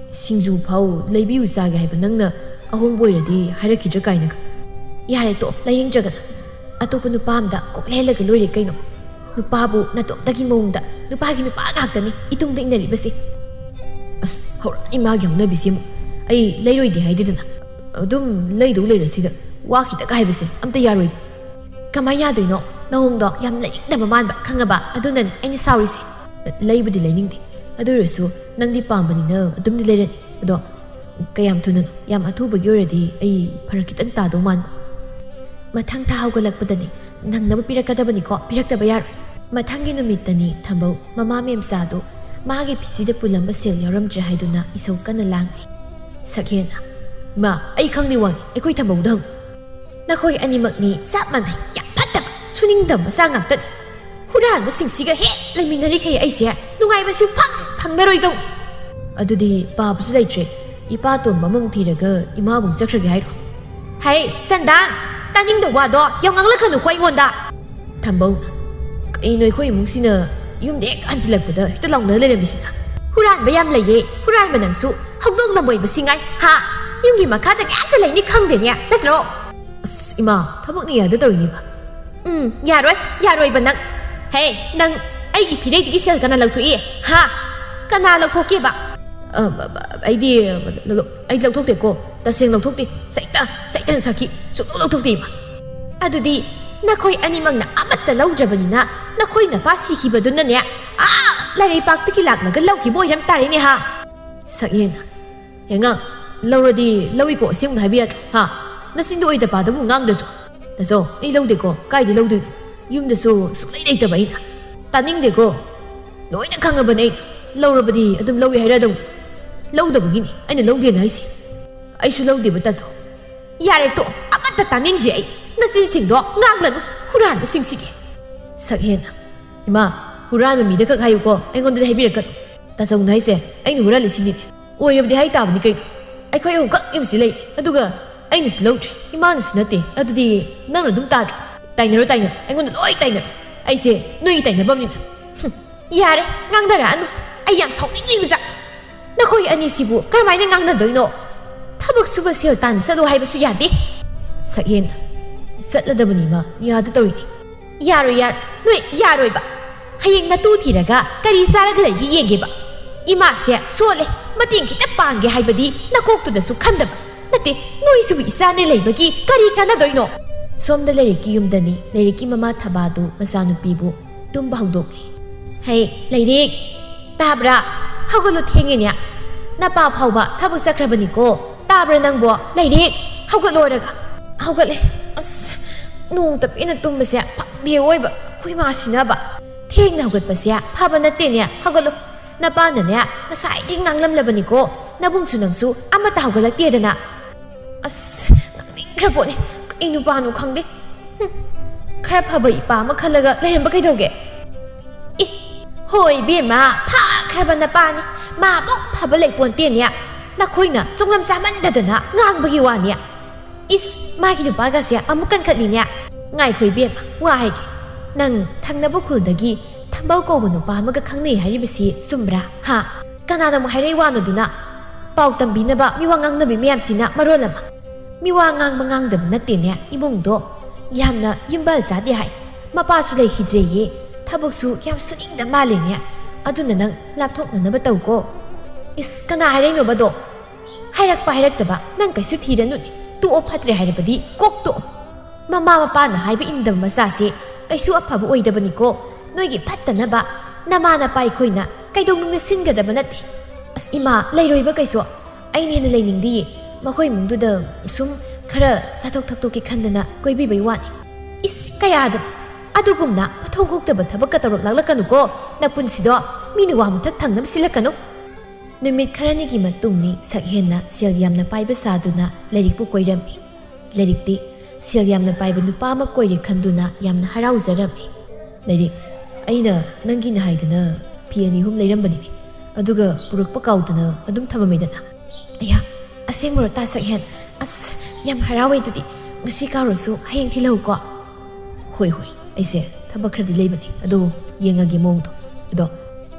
ꯁꯤꯡꯖꯨ ꯐꯥꯎ ꯂꯩꯕꯤꯌꯨ ꯆꯥꯒꯦ ꯍꯥꯏꯕ ꯅꯪꯅ ꯑꯍꯣꯡꯕ ꯑꯣꯏꯔꯗꯤ ꯍꯥꯏꯔꯛꯈꯤꯗ꯭ꯔꯥ ꯀꯥꯏꯅꯒ꯫ ꯌꯥꯔꯦ ꯇꯣꯛꯑꯣ, ꯂꯩꯅꯤꯡꯗ꯭ꯔꯒꯅ ꯑꯇꯣꯞꯄ ꯅꯨꯄꯥ ꯑꯝꯗ ꯀꯣꯛ ꯂꯩꯍꯜꯂꯒ ꯂꯣꯏꯔꯦ ꯀꯩꯅꯣ꯫ ꯅꯨꯄꯥꯕꯨ ꯅꯇꯣꯞꯇꯒꯤ ꯃꯑꯣꯡꯗ ꯅꯨꯄꯥꯒꯤ ꯅꯨꯄꯥ ꯉꯥꯛꯇꯅꯤ ꯏꯇꯨꯡꯗ ꯏꯟꯅꯔꯤꯕꯁꯦ꯫ ꯑꯁ, ꯍꯧꯔꯛꯑꯅꯤ ꯃꯥꯒꯤ ꯍꯧꯅꯕꯤꯁꯤ ꯑꯃꯨꯛ꯫ ꯑꯩ ꯂꯩꯔꯣꯏꯗꯤ ꯍꯥꯏꯗꯦꯗꯅ, ꯑꯗꯨꯝ ꯂꯩꯗꯧ ꯂꯩꯔꯁꯤꯗ ꯋꯥ ꯈꯤꯇꯒ ꯍꯥꯏꯕꯁꯦ ꯑꯝꯇ ꯌꯥꯔꯣꯏ꯫ ꯀꯃꯥꯏ ꯌꯥꯗꯣꯏꯅꯣ? ꯅꯑꯣꯡꯗꯣ ꯌꯥꯝ ꯂꯩꯅꯤꯡꯗꯕ ꯃꯥꯟꯕ, ꯈꯪꯉꯕ? ꯑꯗꯨꯅꯅꯦ ꯑꯩꯅ ꯁꯥꯎꯔꯤꯁꯦ꯫ ꯂꯩꯕꯨꯗꯤ ꯂꯩꯅꯤꯡꯗꯦ, ꯑꯗꯨ ꯑꯣꯏꯔꯁꯨ ꯅꯪꯗꯤ ꯄꯥꯝꯕꯅꯤꯅ ꯑꯗꯨꯝꯗꯤ ꯂꯩꯔꯅꯤ꯫ ꯑꯗꯣ ꯀꯌꯥꯝ ꯊꯨꯅꯅꯣ? ꯌꯥꯝ ꯑꯊꯨꯕꯒꯤ ꯑꯣꯏꯔꯗꯤ ꯑꯩ ꯐꯔꯛ ꯈꯤꯇꯪ ꯇꯥꯗꯧ ꯃꯥꯟꯕ꯫ ꯃꯊꯪ ꯊꯥ ꯍꯧꯒꯠꯂꯛꯄꯗꯅꯦ ꯅꯪꯅꯕ ꯄꯤꯔꯛꯀꯗꯕꯅꯤꯀꯣ, ꯄꯤꯔꯛꯇꯕ ꯌꯥꯔꯣꯏ꯫ ꯃꯊꯪꯒꯤ ꯅꯨꯃꯤꯠꯇꯅꯤ ꯊꯝꯕꯧ ꯃꯃꯥ ꯃꯦꯝꯆꯥꯗꯨ ꯃꯥꯒꯤ ꯐꯤꯁꯤꯗ ꯄꯨꯜꯂꯝꯕ ꯁꯦꯜ ꯌꯥꯎꯔꯝꯗ꯭ꯔꯦ ꯍꯥꯏꯗꯨꯅ ꯏꯁꯧ ꯀꯟꯅ ꯂꯥꯡꯂꯤ꯫ ꯁꯛꯍꯦꯟꯅ, "ꯏꯃꯥ, ꯑꯩ ꯈꯪꯗꯦ ꯋꯥꯅꯤ, ꯑꯩꯈꯣꯏ ꯊꯝꯕꯧꯗ ꯍꯪꯉꯨ꯫ ꯅꯈꯣꯏ ꯑꯅꯤꯃꯛꯅꯤ ꯆꯞ ꯃꯥꯟꯅꯩ, ꯌꯥꯝ ꯐꯠꯇꯕ, ꯁꯨꯅꯤꯡꯗꯕ ꯃꯆꯥ ꯉꯥꯛꯇꯅꯤ꯫ ꯍꯨꯔꯥꯟꯕꯁꯤꯡꯁꯤꯒ ꯍꯦꯛ ꯂꯩꯃꯤꯟꯅꯔꯤꯈꯩ ꯑꯩꯁꯦ ꯅꯨꯡꯉꯥꯏꯕꯁꯨ ꯐꯪ ꯐꯪꯂꯔꯣꯏꯗꯧꯅꯤ꯫ ꯑꯗꯨꯗꯤ ꯄꯥꯕꯁꯨ ꯂꯩꯇ꯭ꯔꯦ꯫ ꯏꯄꯥ ꯇꯣꯝꯕ ꯑꯃꯃꯨꯛ ꯊꯤꯔꯒ ꯏꯃꯥꯕꯨ ꯆꯠꯈ꯭ꯔꯒꯦ ꯍꯥꯏꯔꯣ?" "ꯍꯩ, ꯁꯟꯗꯥꯟ! ꯇꯥꯅꯤꯡꯗꯕ ꯋꯥꯗꯣ ꯌꯥꯝ ꯉꯥꯡꯂꯛꯀꯅꯨꯀꯣ ꯑꯩꯉꯣꯟꯗ!" ꯊꯝꯕꯧ, "ꯀꯩꯅꯣ ꯑꯩꯈꯣꯏ ꯏꯃꯨꯡꯁꯤꯅ ꯌꯨꯝꯗ ꯍꯦꯛ ꯍꯟꯖꯤꯜꯂꯛꯄꯗ ꯍꯦꯛꯇ ꯂꯥꯎꯅ ꯂꯩꯔꯝꯃꯤꯁꯤꯅ? ꯍꯨꯔꯥꯟꯕ ꯌꯥꯝ ꯂꯩꯌꯦ, ꯍꯨꯔꯥꯟꯕ ꯅꯪꯁꯨ ꯍꯧꯗꯣꯡ ꯂꯝꯕꯣꯏꯕꯁꯤ ꯉꯥꯏ, ꯍꯥ? ꯌꯨꯝꯒꯤ ꯃꯈꯥꯗ ꯀꯌꯥꯝꯇ ꯂꯩꯅꯤ ꯈꯪꯗꯦꯅꯦ, ꯅꯠꯇ꯭ꯔꯣ?" "ꯑꯁ, ꯏꯃꯥ, ꯊꯕꯛꯅ ꯌꯥꯗ ꯇꯧꯔꯤꯅꯤꯕ꯫" "ꯎꯝ, ꯌꯥꯔꯣꯏ, ꯌꯥꯔꯣꯏꯕ ꯅꯪ꯫ ꯍꯦ, ꯅꯪ ꯑꯩꯒꯤ ꯐꯤꯔꯩꯗꯒꯤ ꯁꯦꯜ ꯀꯅꯥ ꯂꯧꯊꯣꯛꯏ? ꯍꯥ? ꯀꯅꯥ ꯂꯧꯊꯣꯛꯀꯦꯕ?" ꯑ, ꯑ, ꯑ, ꯑꯩꯗꯤ, ꯑ, ꯂ-, ꯂ-, ꯑꯩ ꯂꯧꯊꯣꯛꯇꯦꯀꯣ꯫ ꯇꯁꯦꯡ ꯂꯧꯊꯣꯛꯇꯦ꯫ ꯁꯩꯇ, ꯁꯩꯇꯅ ꯁꯥꯈꯤ꯫ ꯁꯨꯡꯂꯧ ꯂꯧꯊꯣꯛꯇꯦ, ꯏꯃꯥ꯫ ꯑꯗꯨꯗꯤ ꯅꯈꯣꯏ ꯑꯅꯤꯃꯛꯅ ꯑꯃꯠꯇ ꯂꯧꯗ꯭ꯔꯕꯅꯤꯅ ꯅꯈꯣꯏ ꯅꯄꯥ ꯁꯤꯈꯤꯕꯗꯨꯅꯅꯦ, ꯑꯥ, ꯂꯥꯏꯔꯩꯄꯥꯛꯇꯒꯤ ꯂꯥꯛꯂꯒ ꯂꯧꯈꯤꯕ ꯑꯣꯏꯔꯝ ꯇꯥꯔꯦꯅꯦ, ꯍꯥ? ꯁꯛꯍꯦꯟ꯫ ꯍꯦꯉꯥ, ꯂꯧꯔꯗꯤ ꯂꯧꯏꯀꯣ, ꯑꯁꯦꯡꯕ ꯍꯥꯏꯕ ꯌꯥꯗ꯭ꯔꯣ? ꯍꯥ? ꯅꯆꯤꯟꯗꯣ ꯑꯣꯏꯗ ꯄꯥꯗꯕꯨ ꯉꯥꯡꯗ꯭ꯔꯁꯨ꯫ ꯇꯥꯆꯧ, ꯑꯩ ꯂꯧꯗꯦꯀꯣ꯫ ꯀꯥꯏꯗ ꯂꯧꯗꯣꯏꯅꯣ? ꯌꯨꯝꯗꯁꯨ ꯁꯨꯡꯂꯩ ꯂꯩꯇꯕ ꯑꯩꯅ꯫ ꯇꯥꯅꯤꯡꯗꯦꯀꯣ꯫ ꯂꯣꯏꯅ ꯈꯪꯉꯕꯅꯦ ꯑꯩꯅ꯫ ꯂꯧꯔꯕꯗꯤ ꯑꯗꯨꯝ ꯂꯧꯏ ꯍꯥꯏꯔ ꯑꯗꯨꯝ꯫ ꯂꯧꯗꯕꯒꯤꯅꯤ ꯑꯩꯅ ꯂꯧꯗꯦꯅ ꯍꯥꯏꯁꯦ꯫ ꯑꯩꯁꯨ ꯂꯧꯗꯦꯕ, ꯇꯥꯆꯧ꯫ ꯌꯥꯔꯦ, ꯇꯣꯛ꯫ ꯑꯃꯠꯇ ꯇꯥꯅꯤꯡꯗ꯭ꯔꯦ ꯑꯩ꯫ ꯅꯆꯤꯟꯁꯤꯡꯗꯣ ꯉꯥꯡꯂꯅꯨ, ꯍꯨꯔꯥꯟꯕꯁꯤꯡꯁꯤꯗꯤ꯫ ꯁꯛꯍꯦꯟ꯫ ꯏꯃꯥ, ꯍꯨꯔꯥꯟꯕ ꯃꯤꯗ ꯈꯛ ꯍꯥꯏꯌꯨꯀꯣ, ꯑꯩꯉꯣꯟꯗꯗꯤ ꯍꯥꯏꯕꯤꯔꯛꯀꯅꯨ꯫ ꯇꯥꯆꯧꯅ ꯍꯥꯏꯁꯦ ꯑꯩꯅ ꯍꯨꯔꯥꯜꯂꯤꯁꯤꯅꯤ꯫ ꯑꯣꯏꯔꯕꯗꯤ ꯍꯥꯏ ꯇꯥꯕꯅꯤ ꯀꯩꯅꯣ꯫ ꯑꯩꯈꯣꯏ ꯑꯍꯨꯝꯈꯛ ꯌꯨꯝꯁꯤ ꯂꯩ, ꯑꯗꯨꯒ ꯑꯩꯅꯁꯨ ꯂꯧꯗ꯭ꯔꯦ, ꯏꯃꯥꯅꯁꯨ ꯅꯠꯇꯦ꯫ ꯑꯗꯨꯗꯤ ꯅꯪꯅ ꯑꯗꯨꯝ ꯇꯥꯗ꯭ꯔꯣ? ꯇꯥꯏꯅꯔꯣ, ꯇꯥꯏꯅꯔꯣ, ꯑꯩꯉꯣꯟꯗ ꯂꯣꯏ ꯇꯥꯏꯅꯔꯣ꯫ ꯑꯩꯁꯦ ꯅꯣꯏꯒꯤ ꯇꯥꯏꯅꯐꯝꯅꯤꯅ꯫ ꯍꯨꯝ, ꯌꯥꯔꯦ, ꯉꯥꯡꯅꯔꯛꯑꯅꯨ꯫ ꯑꯩ ꯌꯥꯝ ꯁꯥꯎꯅꯤꯡꯉꯤꯕꯖꯥꯠ꯫ ꯅꯈꯣꯏ ꯑꯅꯤꯁꯤꯕꯨ ꯀꯔꯝꯍꯥꯏꯅ ꯉꯥꯡꯅꯗꯣꯏꯅꯣ? ꯊꯕꯛ ꯁꯨꯕ ꯁꯦꯜ ꯇꯥꯟꯕ ꯆꯠꯂꯣ ꯍꯥꯏꯕꯁꯨ ꯌꯥꯗꯦ꯫ ꯁꯛꯍꯦꯟ꯫ ꯆꯠꯂꯗꯕꯅꯤ ꯏꯃꯥ, ꯌꯥꯗ ꯇꯧꯔꯤꯅꯤ꯫ ꯌꯥꯔꯣꯏ, ꯌꯥꯔꯣꯏ, ꯅꯣꯏ ꯌꯥꯔꯣꯏꯕ꯫ ꯍꯌꯦꯡ ꯅꯇꯨ ꯊꯤꯔꯒ ꯀꯔꯤ ꯆꯥꯔꯒ ꯂꯩꯒꯦ ꯌꯦꯡꯒꯦꯕ꯫ ꯏꯃꯥꯁꯦ ꯁꯣꯜꯂꯦ, ꯃꯇꯦꯡ ꯈꯤꯇ ꯄꯥꯡꯒꯦ ꯍꯥꯏꯕꯗꯤ ꯅꯀꯣꯛꯇꯨꯗꯁꯨ ꯈꯟꯗꯕ꯫ ꯅꯠꯇꯦ, ꯅꯣꯏꯁꯤꯕꯨ ꯏꯆꯥꯅꯦ ꯂꯩꯕꯒꯤ ꯀꯔꯤ ꯀꯥꯟꯅꯗꯣꯏꯅꯣ? ꯁꯣꯝꯗ ꯂꯩꯔꯤꯛꯀꯤ ꯌꯨꯝꯗꯅꯤ, ꯂꯩꯔꯤꯛꯀꯤ ꯃꯃꯥ ꯊꯕꯥꯗꯨ ꯃꯆꯥꯅꯨꯄꯤꯕꯨ ꯇꯨꯝꯕ ꯍꯧꯗꯣꯛꯂꯤ꯫ ꯍꯩ, ꯂꯩꯔꯤꯛ, ꯇꯥꯕ꯭ꯔꯥ? ꯍꯧꯒꯠꯂꯣ, ꯊꯦꯡꯉꯦꯅꯦ꯫ ꯅꯄꯥ ꯐꯥꯎꯕ ꯊꯕꯛ ꯆꯠꯈ꯭ꯔꯕꯅꯤꯀꯣ꯫ ꯇꯥꯕ꯭ꯔꯥ ꯅꯪꯕꯣ? ꯂꯩꯔꯤꯛ, ꯍꯧꯒꯠꯂꯣ ꯍꯥꯏꯔꯒ꯫ ꯍꯧꯒꯠꯂꯦ꯫ ꯑꯁ, ꯅꯣꯡꯇ ꯄꯦꯟꯅ ꯇꯨꯝꯕꯁꯦ ꯐꯪꯗꯦ ꯑꯣꯏꯕ, ꯑꯩꯈꯣꯏ ꯃꯥ ꯁꯤꯅꯕ꯫ ꯊꯦꯡꯅ ꯍꯧꯒꯠꯄꯁꯦ ꯐꯕ ꯅꯠꯇꯦꯅꯦ꯫ ꯍꯧꯒꯠꯂꯣ꯫ ꯅꯄꯥꯅꯅꯦ, ꯉꯁꯥꯏꯗꯒꯤ ꯉꯥꯡꯂꯝꯂꯕꯅꯤꯀꯣ꯫ ꯅꯕꯨꯡꯁꯨ ꯅꯪꯁꯨ ꯑꯃꯠꯇ ꯍꯧꯒꯠꯂꯛꯇꯦꯗꯅ꯫ ꯑꯁ, ꯉꯥꯡꯅꯤꯡꯗ꯭ꯔ ꯄꯣꯠꯅꯤ꯫ ꯀꯩ ꯅꯨꯄꯥꯅꯣ ꯈꯪꯗꯦ꯫ ꯍꯨꯝ, ꯈꯔ ꯐꯕ ꯏꯄꯥ ꯑꯃ ꯈꯜꯂꯒ ꯂꯩꯔꯝꯕ ꯀꯩꯗꯧꯒꯦ? ꯑꯦ, ꯍꯣꯏ ꯏꯕꯦꯝꯃ, ꯐꯈ꯭ꯔꯕ ꯅꯄꯥꯅꯤ꯫ ꯃꯥꯃꯨꯛ ꯐꯕ ꯂꯩꯄꯣꯟꯇꯦꯅꯦ꯫ ꯅꯈꯣꯏꯅ ꯆꯣꯡꯂꯝ ꯆꯥꯃꯟꯗꯗꯅ ꯉꯥꯡꯕꯒꯤ ꯋꯥꯅꯤ꯫ ꯏꯁ, ꯃꯥꯒꯤ ꯅꯨꯄꯥꯒꯁꯦ ꯑꯃꯨꯛ ꯀꯟꯈꯠꯂꯤꯅꯦ꯫ ꯉꯥꯏꯈꯣ ꯏꯕꯦꯝꯃ, ꯋꯥ ꯍꯥꯏꯒꯦ꯫ ꯅꯪ ꯊꯪꯅꯕ ꯈꯨꯜꯗꯒꯤ ꯊꯝꯕꯧ ꯀꯧꯕ ꯅꯨꯄꯥ ꯑꯃꯒ ꯈꯪꯅꯩ ꯍꯥꯏꯔꯤꯕꯁꯤ ꯆꯨꯝꯕ꯭ꯔꯥ? ꯍꯥ? ꯀꯅꯥꯅ ꯑꯃꯨꯛ ꯍꯥꯏꯔꯛꯏ ꯋꯥꯅꯣꯗꯨꯅ? ꯄꯥꯎ ꯇꯝꯕꯤꯅꯕ ꯃꯤꯋꯥ ꯉꯥꯡꯅꯕꯤ ꯃꯌꯥꯝꯁꯤꯅ ꯃꯔꯣꯜ ꯑꯃ꯫ ꯃꯤꯋꯥ ꯉꯥꯡꯕ ꯉꯥꯡꯗꯕ ꯅꯠꯇꯦꯅꯦ, ꯏꯃꯨꯡꯗꯣ ꯌꯥꯝꯅ ꯌꯨꯝꯕꯥꯜ ꯆꯥꯗꯦ ꯍꯥꯏ꯫ ꯃꯄꯥꯁꯨ ꯂꯩꯈꯤꯗ꯭ꯔꯦꯌꯦ꯫ ꯊꯕꯛꯁꯨ ꯌꯥꯝ ꯁꯨꯅꯤꯡꯗ ꯃꯥꯜꯂꯦꯅꯦ꯫ ꯑꯗꯨꯅ ꯅꯪ ꯂꯥꯞꯊꯣꯛꯅꯅꯕ ꯇꯧꯀꯣ꯫ ꯏꯁ, ꯀꯅꯥ ꯍꯥꯏꯔꯛꯏꯅꯣꯕꯗꯣ? ꯍꯥꯏꯔꯛꯄ ꯍꯥꯏꯔꯛꯇꯕ ꯅꯪ ꯀꯩꯁꯨ ꯊꯤꯔꯅꯨꯅꯦ꯫ ꯇꯣꯛꯑꯣ, ꯐꯠꯇ꯭ꯔꯦ ꯍꯥꯏꯔꯕꯗꯤ ꯀꯣꯛ ꯇꯣꯛꯑꯣ꯫ ꯃꯃꯥ ꯃꯄꯥꯅ ꯍꯥꯏꯕ ꯏꯟꯗꯕ ꯃꯆꯥꯁꯦ ꯀꯩꯁꯨ ꯑꯐꯕ ꯑꯣꯏꯗꯕꯅꯤꯀꯣ꯫ ꯅꯣꯏꯒꯤ ꯐꯠꯇꯅꯕ ꯅꯃꯥ ꯅꯄꯥ ꯑꯩꯈꯣꯏꯅ ꯀꯩꯗꯧꯅꯨꯡꯗ ꯁꯤꯟꯒꯗꯕ ꯅꯠꯇꯦ꯫ ꯑꯁ ꯏꯃꯥ, ꯂꯩꯔꯣꯏꯕ ꯀꯩꯁꯨ꯫ ꯑꯩꯅ ꯍꯦꯟꯅ ꯂꯩꯅꯤꯡꯗꯤꯌꯦ꯫ ꯃꯈꯣꯏ ꯏꯃꯨꯡꯗꯨꯗ ꯁꯨꯝ ꯈꯔ ꯆꯥꯊꯣꯛ ꯊꯛꯇꯣꯛꯀꯦ ꯈꯟꯗꯅ ꯀꯣꯏꯕꯤꯕꯩ ꯋꯥꯅꯤ꯫ ꯏꯁ, ꯀꯌꯥꯗꯅꯣ? ꯑꯗꯨꯒꯨꯝꯅ ꯃꯊꯧ ꯍꯧꯇꯕ ꯊꯕꯛꯀ ꯇꯧꯔꯛꯂꯛꯂꯛꯀꯅꯨꯀꯣ꯫ ꯅꯄꯨꯟꯁꯤꯗꯣ ꯃꯤꯅ ꯋꯥ ꯃꯊꯛ ꯊꯪꯅꯕ ꯁꯤꯜꯂꯛꯀꯅꯨ꯫ ꯅꯨꯃꯤꯠ ꯈꯔꯅꯤꯒꯤ ꯃꯇꯨꯡꯅꯤ ꯁꯛꯍꯦꯟꯅ ꯁꯦꯜ ꯌꯥꯝꯅ ꯄꯥꯏꯕ ꯁꯥꯗꯨꯅ ꯂꯥꯏꯔꯤꯛꯄꯨ ꯀꯣꯏꯔꯝꯃꯤ꯫ ꯂꯥꯏꯔꯤꯛꯇꯤ ꯁꯦꯜ ꯌꯥꯝꯅ ꯄꯥꯏꯕ ꯅꯨꯄꯥ ꯑꯃ ꯀꯣꯏꯔꯦ ꯈꯟꯗꯨꯅ ꯌꯥꯝꯅ ꯍꯔꯥꯎꯖꯔꯝꯃꯤ꯫ ꯂꯥꯏꯔꯤꯛ, ꯑꯩꯅ ꯅꯪꯒꯤꯅ ꯍꯥꯏꯗꯅ ꯐꯤ ꯑꯅꯤ ꯑꯍꯨꯝ ꯂꯩꯔꯝꯕꯅꯤꯅꯦ, ꯑꯗꯨꯒ ꯄꯨꯔꯛꯄ ꯀꯥꯎꯗꯅ ꯑꯗꯨꯝ ꯊꯝꯃꯝꯃꯦꯗꯅ꯫ ꯑꯌꯥ, ꯑꯁꯦꯡꯕꯔꯣ ꯇꯥ ꯁꯛꯍꯦꯟ? ꯑꯁ, ꯌꯥꯝ ꯍꯔꯥꯎꯋꯦ꯫ ꯑꯗꯨꯗꯤ ꯉꯁꯤ ꯀꯥꯎꯔꯁꯨ ꯍꯌꯦꯡ ꯊꯤꯜꯂꯛꯎꯀꯣ꯫ ꯍꯣꯏ ꯍꯣꯏ, ꯑꯩꯁꯦ ꯊꯕꯛ ꯈꯔꯗꯤ ꯂꯩꯕꯅꯦ, ꯑꯗꯣ ꯌꯦꯡꯉꯒꯦ ꯃꯑꯣꯡꯗꯣ꯫ ꯑꯗꯣ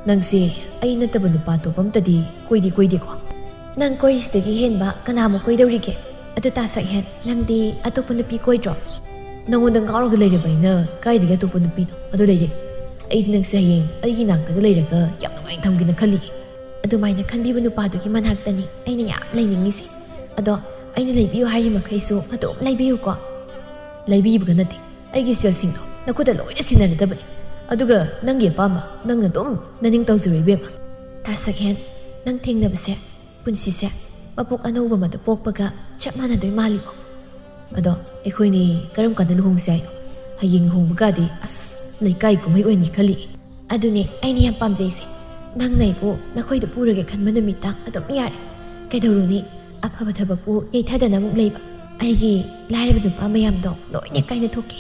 ꯅꯪꯁꯦ ꯑꯩ ꯅꯠꯇꯕ ꯅꯨꯄꯥ ꯑꯇꯣꯞꯄ ꯑꯝꯇꯗꯤ ꯀꯣꯏꯗꯤ ꯀꯣꯏꯗꯦꯀꯣ? ꯅꯪ ꯀꯣꯏꯔꯤꯁꯤꯗꯒꯤ ꯍꯦꯟꯕ ꯀꯅꯥꯃꯨꯛ ꯀꯣꯏꯗꯧꯔꯤꯒꯦ? ꯑꯗꯨ ꯇꯥ ꯁꯛꯍꯦꯟ, ꯅꯪꯗꯤ ꯑꯇꯣꯞꯄ ꯅꯨꯄꯤ ꯀꯣꯏꯗ꯭ꯔꯣ? ꯅꯉꯣꯟꯗ ꯉꯥꯎꯔꯒ ꯂꯩꯔꯕ ꯑꯩꯅ ꯀꯥꯏꯗꯒꯤ ꯑꯇꯣꯞꯄ ꯅꯨꯄꯤꯅꯣ? ꯑꯗꯨ ꯂꯩꯔꯦ, ꯑꯩꯗꯤ ꯅꯪꯁꯦ ꯍꯌꯦꯡ ꯑꯩꯒꯤ ꯅꯥꯛꯇꯒ ꯂꯩꯔꯒ ꯌꯥꯝ ꯅꯨꯡꯉꯥꯏꯅ ꯊꯝꯒꯦꯅ ꯈꯜꯂꯤ꯫ ꯑꯗꯨꯃꯥꯏꯅ ꯈꯟꯕꯤꯕ ꯅꯨꯄꯥꯗꯨꯒꯤ ꯃꯅꯥꯛꯇꯅꯤ ꯑꯩꯅ ꯌꯥꯝ ꯂꯩꯅꯤꯡꯉꯤꯁꯦ꯫ ꯑꯗꯣ ꯑꯩꯅ ꯂꯩꯕꯤꯌꯨ ꯍꯥꯏꯔꯤ ꯃꯈꯩꯁꯨ ꯑꯗꯨꯝ ꯂꯩꯕꯤꯌꯨꯀꯣ꯫ ꯂꯩꯕꯤꯕꯒ ꯅꯠꯇꯦ, ꯑꯩꯒꯤ ꯁꯦꯜꯁꯤꯡꯗꯣ ꯅꯈꯨꯠꯇ ꯂꯣꯏꯅ ꯁꯤꯟꯅꯔꯗꯕꯅꯤ꯫ ꯑꯗꯨꯒ ꯅꯪꯒꯤ ꯑꯄꯥꯝꯕ ꯅꯪꯅ ꯑꯗꯨꯝ ꯅꯅꯤꯡ ꯇꯧꯖꯔꯣ ꯏꯕꯦꯝꯃ꯫ ꯇꯥ ꯁꯛꯍꯦꯟ, ꯅꯪ ꯊꯦꯡꯅꯕꯁꯦ ꯄꯨꯟꯁꯤꯁꯦ ꯃꯄꯣꯛ ꯑꯅꯧꯕ ꯑꯃꯗ ꯄꯣꯛꯄꯒ ꯆꯞ ꯃꯥꯟꯅꯗꯣꯏ ꯃꯥꯜꯂꯤꯀꯣ꯫ ꯑꯗꯣ ꯑꯩꯈꯣꯏꯅꯤ ꯀꯔꯝ ꯀꯥꯟꯗ ꯂꯨꯍꯣꯡꯁꯦ ꯍꯥꯏꯅꯣ? ꯍꯌꯦꯡ ꯂꯨꯍꯣꯡꯕꯒꯗꯤ ꯑꯁ ꯂꯩꯀꯥꯏ ꯀꯨꯝꯍꯩ ꯑꯣꯏꯍꯟꯒꯦ ꯈꯜꯂꯤ꯫ ꯑꯗꯨꯅꯦ ꯑꯩꯅ ꯌꯥꯝ ꯄꯥꯝꯖꯩꯁꯦ꯫ ꯅꯪꯅ ꯑꯩꯕꯨ ꯅꯈꯣꯏꯗ ꯄꯨꯔꯒꯦ ꯈꯟꯕ ꯅꯨꯃꯤꯠꯇ ꯑꯗꯨꯝ ꯌꯥꯔꯦ꯫ ꯀꯩꯗꯧꯔꯨꯅꯤ, ꯑꯐꯕ ꯊꯕꯛꯄꯨ ꯌꯩꯊꯗꯅ ꯑꯃꯨꯛ ꯂꯩꯕ꯫ ꯑꯩꯒꯤ ꯂꯥꯏꯔꯕ ꯅꯨꯄꯥ ꯃꯌꯥꯝꯗꯣ ꯂꯣꯏꯅ ꯀꯥꯏꯅ ꯊꯣꯛꯀꯦ꯫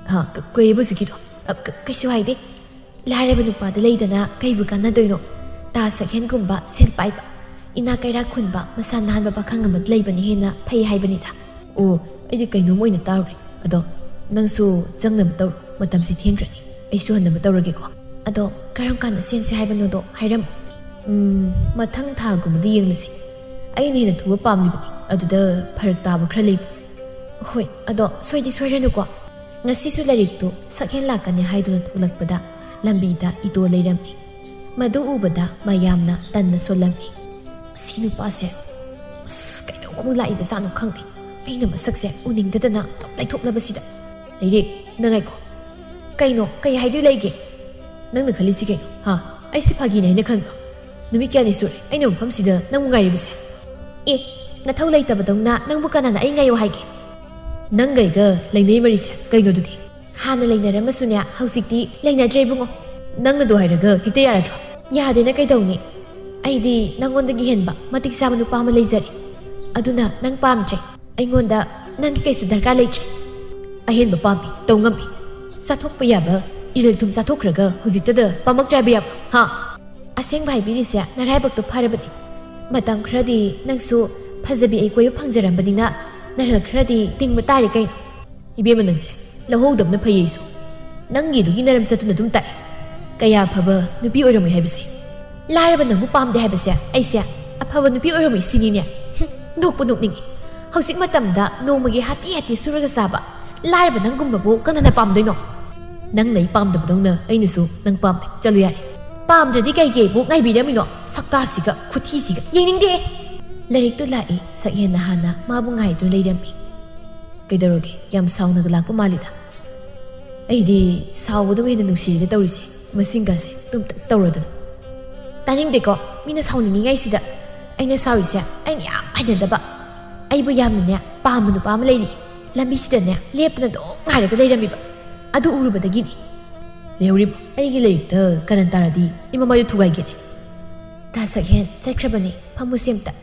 ꯍꯥ, ꯀ-, ꯀꯩꯕ ꯍꯧꯖꯤꯛꯀꯤꯗꯣ? ꯑ, ꯀ-, ꯀꯩꯁꯨ ꯍꯥꯏꯗꯦ꯫ ꯂꯥꯏꯔꯕ ꯅꯨꯄꯥꯗ ꯂꯩꯗꯅ ꯀꯩꯕꯨ ꯀꯥꯟꯅꯗꯣꯏꯅꯣ? ꯇꯥ ꯁꯛꯍꯦꯟꯒꯨꯝꯕ ꯁꯦꯜ ꯄꯥꯏꯕ, ꯏꯅꯥꯛ ꯀꯩꯔꯥꯛ ꯈꯨꯟꯕ, ꯃꯁꯥ ꯅꯥꯟꯕ ꯄꯥꯈꯪ ꯑꯃꯗ ꯂꯩꯕꯅ ꯍꯦꯟꯅ ꯐꯩ ꯍꯥꯏꯕꯅꯤꯗ꯫ ꯑꯣ, ꯑꯩꯗꯤ ꯀꯩꯅꯣꯝ ꯑꯣꯏꯅ ꯇꯥꯔꯨꯔꯦ꯫ ꯑꯗꯣ ꯅꯪꯁꯨ ꯆꯪꯅꯕ ꯇꯧꯔꯣ, ꯃꯇꯝꯁꯤ ꯊꯦꯡꯈ꯭ꯔꯅꯤ꯫ ꯑꯩꯁꯨ ꯍꯟꯅꯕ ꯇꯧꯔꯒꯦꯀꯣ꯫ ꯑꯗꯣ ꯀꯔꯝ ꯀꯥꯟꯗ ꯁꯦꯟꯁꯦ ꯍꯥꯏꯕꯅꯣꯗꯣ ꯍꯥꯏꯔꯝꯃꯣ꯫ ꯎꯝ, ꯃꯊꯪ ꯊꯥꯒꯨꯝꯕꯗ ꯌꯦꯡꯂꯁꯤ꯫ ꯑꯩꯅ ꯍꯦꯟꯅ ꯊꯨꯕ ꯄꯥꯝꯂꯤꯕꯅꯤ, ꯑꯗꯨꯗ ꯐꯔꯛ ꯇꯥꯕ ꯈꯔ ꯂꯩꯕ꯫ ꯍꯣꯏ, ꯑꯗꯣ ꯁꯣꯏꯗꯤ ꯁꯣꯏꯔꯅꯨꯀꯣ꯫ ꯉꯁꯤꯁꯨ ꯂꯥꯏꯔꯤꯛꯇꯨ ꯁꯛꯍꯦꯟ ꯂꯥꯛꯀꯅꯤ ꯍꯥꯏꯗꯨꯅ ꯊꯣꯛꯂꯛꯄꯗ ꯂꯝꯕꯤꯗ ꯏꯇꯣ ꯂꯩꯔꯝꯃꯤ꯫ ꯃꯗꯨ ꯎꯕꯗ ꯃꯌꯥꯝꯅ ꯇꯟꯅ ꯁꯣꯜꯂꯝꯃꯤ꯫ "ꯃꯁꯤ ꯅꯨꯄꯥꯁꯦ, ꯑꯁ, ꯀꯩꯗꯧꯕ ꯑꯃꯨꯛ ꯂꯥꯛꯏꯕꯖꯥꯠꯅꯣ ꯈꯪꯗꯦ꯫ ꯑꯩꯅ ꯃꯁꯛꯁꯦ ꯎꯅꯤꯡꯗꯗꯅ ꯑꯗꯨꯝ ꯂꯩꯊꯣꯛꯂꯕꯁꯤꯗ꯫ ꯂꯩꯔꯦ, ꯅꯪ ꯉꯥꯏꯈꯣ꯫ ꯀꯩꯅꯣ, ꯀꯩ ꯍꯥꯏꯗꯣꯏ ꯂꯩꯒꯦ? ꯅꯪꯅ ꯈꯜꯂꯤꯁꯤ ꯀꯩꯅꯣ? ꯍꯥ? ꯑꯩꯁꯤ ꯐꯥꯒꯤꯅꯦ ꯍꯥꯏꯅ ꯈꯟꯕ꯭ꯔꯣ? ꯅꯨꯃꯤꯠ ꯀꯌꯥꯅꯤ ꯁꯨꯔꯦ ꯑꯩꯅ ꯃꯐꯝꯁꯤꯗ ꯅꯪꯕꯨ ꯉꯥꯏꯔꯤꯕꯁꯦ?" "ꯑꯦ, ꯅꯊꯧ ꯂꯩꯇꯕꯗꯧꯅ ꯅꯪꯕꯨ ꯀꯅꯥꯅ ꯑꯩ ꯉꯥꯏꯌꯣ ꯍꯥꯏꯒꯦ?" "ꯅꯪꯒ ꯑꯩꯒ ꯂꯩꯅꯩ ꯃꯔꯤꯁꯦ ꯀꯩꯅꯣꯗꯨꯗꯤ?" "ꯍꯥꯟꯅ ꯂꯩꯅꯔꯝꯃꯁꯨꯅꯦ, ꯍꯧꯖꯤꯛꯇꯤ ꯂꯩꯅꯗ꯭ꯔꯦ ꯏꯕꯨꯡꯉꯣ꯫" "ꯅꯪꯅꯗꯣ ꯍꯥꯏꯔꯒ ꯍꯦꯛꯇ ꯌꯥꯔꯗ꯭ꯔꯣ?" "ꯌꯥꯗꯦꯅ ꯀꯩꯗꯧꯅꯤ? ꯑꯩꯗꯤ ꯅꯪꯉꯣꯟꯗꯒꯤ ꯍꯦꯟꯕ ꯃꯇꯤꯛ ꯆꯥꯕ ꯅꯨꯄꯥ ꯑꯃ ꯂꯩꯖꯔꯦ꯫ ꯑꯗꯨꯅ ꯅꯪ ꯄꯥꯝꯗ꯭ꯔꯦ꯫ ꯑꯩꯉꯣꯟꯗ ꯅꯪꯒꯤ ꯀꯩꯁꯨ ꯗꯔꯀꯥꯔ ꯂꯩꯇ꯭ꯔꯦ꯫" "ꯑꯍꯦꯟꯕ ꯄꯥꯝꯃꯤ, ꯇꯧ ꯉꯝꯃꯤ꯫ ꯆꯥꯊꯣꯛꯄ ꯌꯥꯕ ꯏꯔꯦꯜ ꯊꯨꯝ ꯆꯥꯊꯣꯛꯈ꯭ꯔꯒ ꯍꯧꯖꯤꯛꯇꯗ ꯄꯥꯃꯛꯇ꯭ꯔꯦ ꯍꯥꯏꯕ ꯌꯥꯕ꯭ꯔꯣ? ꯍꯥ?" "ꯑꯁꯦꯡꯕ ꯍꯥꯏꯕꯤꯔꯤꯁꯦ ꯅꯔꯥꯏꯕꯛꯇꯣ ꯐꯔꯕꯅꯤ꯫ ꯃꯇꯝ ꯈꯔꯗꯤ ꯅꯪꯁꯨ ꯐꯖꯕꯤ ꯑꯩ ꯀꯣꯏꯕ ꯐꯪꯖꯔꯝꯕꯅꯤꯅ ꯅꯔꯜ ꯈꯔꯗꯤ ꯇꯤꯡꯕ ꯇꯥꯔꯦ ꯀꯩꯅꯣ꯫" "ꯏꯕꯦꯝꯃ, ꯅꯪꯁꯦ ꯂꯧꯍꯧꯗꯕꯅ ꯐꯩ꯫ ꯑꯩꯁꯨ ꯅꯪꯒꯤꯗꯨꯒꯤ ꯅꯔꯝ ꯆꯠꯇꯨꯅ ꯑꯗꯨꯝ ꯇꯥꯛꯑꯦ꯫ ꯀꯌꯥ ꯐꯕ ꯅꯨꯄꯤ ꯑꯣꯏꯔꯝꯃꯣꯏ ꯍꯥꯏꯕꯁꯦ꯫ ꯂꯥꯏꯔꯕ ꯅꯪꯕꯨ ꯄꯥꯝꯗꯦ ꯍꯥꯏꯕꯁꯦ ꯑꯩꯁꯦ ꯑꯐꯕ ꯅꯨꯄꯤ ꯑꯣꯏꯔꯝꯃꯣꯏ ꯁꯤꯅꯤꯅꯦ꯫ ꯍꯨꯝ, ꯅꯣꯛꯄꯨ ꯅꯣꯛꯅꯤꯡꯉꯤ꯫ ꯍꯧꯖꯤꯛ ꯃꯇꯝꯗ ꯅꯣꯡꯃꯒꯤ ꯍꯥꯇꯦ ꯍꯥꯇꯦ ꯁꯨꯔꯒ ꯆꯥꯕ ꯂꯥꯏꯔꯕ ꯅꯪꯒꯨꯝꯕꯕꯨ ꯀꯅꯥꯅ ꯄꯥꯝꯗꯣꯏꯅꯣ?" "ꯅꯪꯅ ꯑꯩ ꯄꯥꯝꯗꯕꯗꯧꯅ ꯑꯩꯅꯁꯨ ꯅꯪ ꯄꯥꯝꯗꯦ꯫ ꯆꯠꯂꯨ ꯌꯥꯔꯦ꯫" "ꯄꯥꯝꯗ꯭ꯔꯗꯤ ꯀꯩꯒꯤꯕꯨ ꯉꯥꯏꯕꯤꯔꯝꯃꯤꯅꯣ? ꯁꯛꯇꯥꯁꯤꯒ ꯈꯨꯊꯤꯁꯤꯒ ꯌꯦꯡꯅꯤꯡꯗꯦ꯫" ꯂꯥꯏꯔꯤꯛꯇꯨ ꯂꯥꯛꯏ꯫ ꯁꯛꯍꯦꯟꯅ ꯍꯥꯟꯅ ꯃꯥꯕꯨ ꯉꯥꯏꯗꯨꯅ ꯂꯩꯔꯝꯃꯤ꯫ "ꯀꯩꯗꯧꯔꯒꯦ? ꯌꯥꯝ ꯁꯥꯎꯅꯒ ꯂꯥꯛꯄ ꯃꯥꯜꯂꯤꯗ꯫" "ꯑꯩꯗꯤ ꯁꯥꯎꯕꯗꯕꯨ ꯍꯦꯟꯅ ꯅꯨꯡꯁꯤꯔꯦꯗ ꯇꯧꯔꯤꯁꯦ꯫ ꯃꯁꯤꯡꯒꯁꯦ ꯇꯨꯝꯇꯛ ꯇꯧꯔꯗꯅ꯫" "ꯇꯥꯅꯤꯡꯗꯦꯀꯣ, ꯃꯤꯅ ꯁꯥꯎꯅꯤꯡꯉꯤꯉꯩꯁꯤꯗ꯫ ꯑꯩꯅ ꯁꯥꯎꯔꯤꯁꯦ ꯑꯩꯅ ꯌꯥꯝ ꯍꯩꯅꯗꯕ꯫ ꯑꯩꯕꯨ ꯌꯥꯝꯅꯅꯦ ꯄꯥꯝꯕ ꯅꯨꯄꯥ ꯑꯃ ꯂꯩꯔꯤ꯫ ꯂꯝꯕꯤꯁꯤꯗꯅꯦ ꯂꯦꯞꯇꯅ ꯑꯗꯨꯝ ꯉꯥꯏꯔꯒ ꯂꯩꯔꯝꯃꯤꯕ꯫ ꯑꯗꯨ ꯎꯔꯨꯕꯗꯒꯤꯅꯤ꯫" "ꯂꯩꯍꯧꯔꯤꯕꯣ? ꯑꯩꯒꯤ ꯂꯥꯏꯔꯤꯛꯇ ꯀꯔꯟ ꯇꯥꯔꯗꯤ ꯏꯃꯥ ꯃꯥꯏꯗꯨ ꯊꯨꯒꯥꯏꯒꯦꯅꯦ꯫" ꯇꯥ ꯁꯛꯍꯦꯟ ꯆꯠꯈ꯭ꯔꯕꯅꯤ꯫ "ꯐꯝꯃꯨꯁꯦ ꯑꯝꯇ꯫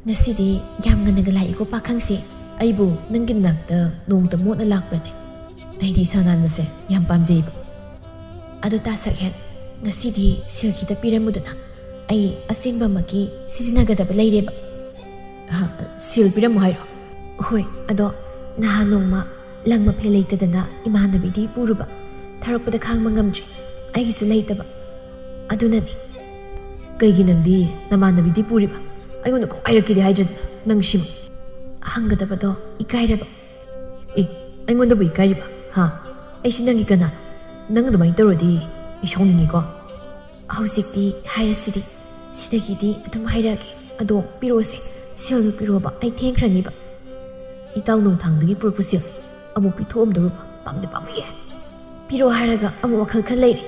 ꯉꯁꯤꯗꯤ ꯌꯥꯝ ꯉꯟꯅꯒ ꯂꯥꯛꯏꯀꯣ ꯄꯥꯈꯪꯁꯦ꯫ ꯑꯩꯕꯨ ꯅꯪꯒꯤ ꯅꯥꯛꯇ ꯅꯣꯡꯃꯇ ꯃꯣꯠꯅ ꯂꯥꯛꯄ꯭ꯔꯅꯦ? ꯑꯩꯗꯤ ꯏꯁꯥ ꯅꯥꯟꯕꯁꯦ ꯌꯥꯝ ꯄꯥꯝꯖꯩꯕ꯫ ꯑꯗꯣ ꯇꯥ ꯁꯛꯍꯦꯟ, ꯉꯁꯤꯗꯤ ꯁꯤꯜ ꯈꯤꯇ ꯄꯤꯔꯝꯃꯨꯗꯅ꯫ ꯑꯩ ꯑꯁꯦꯡꯕꯃꯛꯀꯤ ꯁꯤꯖꯤꯟꯅꯒꯗꯕ ꯂꯩꯔꯦꯕ꯫" "ꯍꯥ, ꯁꯤꯜ ꯄꯤꯔꯝꯃꯨ ꯍꯥꯏꯔꯣ?" "ꯍꯣꯏ, ꯑꯗꯣ ꯅꯍꯥꯟ ꯅꯣꯡꯃ ꯂꯪ ꯃꯐꯦꯜ ꯂꯩꯇꯗꯅ ꯏꯃꯥꯟꯅꯕꯤꯗꯤ ꯄꯨꯔꯨꯕ, ꯊꯥꯔꯛꯄꯗ ꯈꯥꯡꯕ ꯉꯝꯗ꯭ꯔꯦ꯫ ꯑꯩꯒꯤꯁꯨ ꯂꯩꯇꯕ꯫ ꯑꯗꯨꯅꯅꯤ꯫" "ꯀꯩꯒꯤ ꯅꯪꯗꯤ ꯅꯃꯥꯟꯅꯕꯤꯗꯤ ꯄꯨꯔꯤꯕ? ꯑꯩꯉꯣꯟꯗ ꯀꯣꯛ ꯍꯥꯏꯔꯛꯀꯦꯗꯤ ꯍꯥꯏꯗ꯭ꯔꯗꯅ ꯅꯪ ꯁꯤꯃ꯫" "ꯍꯪꯒꯗꯕꯗꯣ ꯏꯀꯥꯏꯔꯕ꯫" "ꯑꯦ, ꯑꯩꯉꯣꯟꯗꯕꯨ ꯏꯀꯥꯏꯔꯤꯕ? ꯍꯥ? ꯑꯩꯁꯤ ꯅꯪꯒꯤ ꯀꯅꯥꯅꯣ? ꯅꯪ ꯑꯗꯨꯃꯥꯏꯅ ꯇꯧꯔꯗꯤ ꯑꯩ ꯁꯥꯎꯅꯤꯡꯉꯤꯀꯣ꯫" ꯍꯧꯖꯤꯛꯇꯤ ꯍꯥꯏꯔꯁꯤꯗꯤ, ꯁꯤꯗꯒꯤꯗꯤ ꯑꯗꯨꯝ ꯍꯥꯏꯔꯛꯑꯒꯦ꯫ ꯑꯗꯣ ꯄꯤꯔꯛꯑꯣꯁꯦ, ꯁꯦꯜꯗꯨ ꯄꯤꯔꯛꯑꯣꯕ, ꯑꯩ ꯊꯦꯡꯈ꯭ꯔꯅꯤꯕ꯫ ꯏꯇꯥꯎ ꯅꯣꯡꯊꯥꯡꯗꯒꯤ ꯄꯨꯔꯛꯄ ꯁꯦꯜ ꯑꯃꯨꯛ ꯄꯤꯊꯣꯛꯑꯝꯗꯧꯔꯨꯕ, ꯄꯥꯝꯗꯤ ꯄꯥꯝꯃꯨꯏꯌꯦ꯫ ꯄꯤꯔꯛꯑꯣ ꯍꯥꯏꯔꯒ ꯑꯃꯨꯛ ꯋꯥꯈꯜ ꯈꯟ ꯂꯩꯔꯦ꯫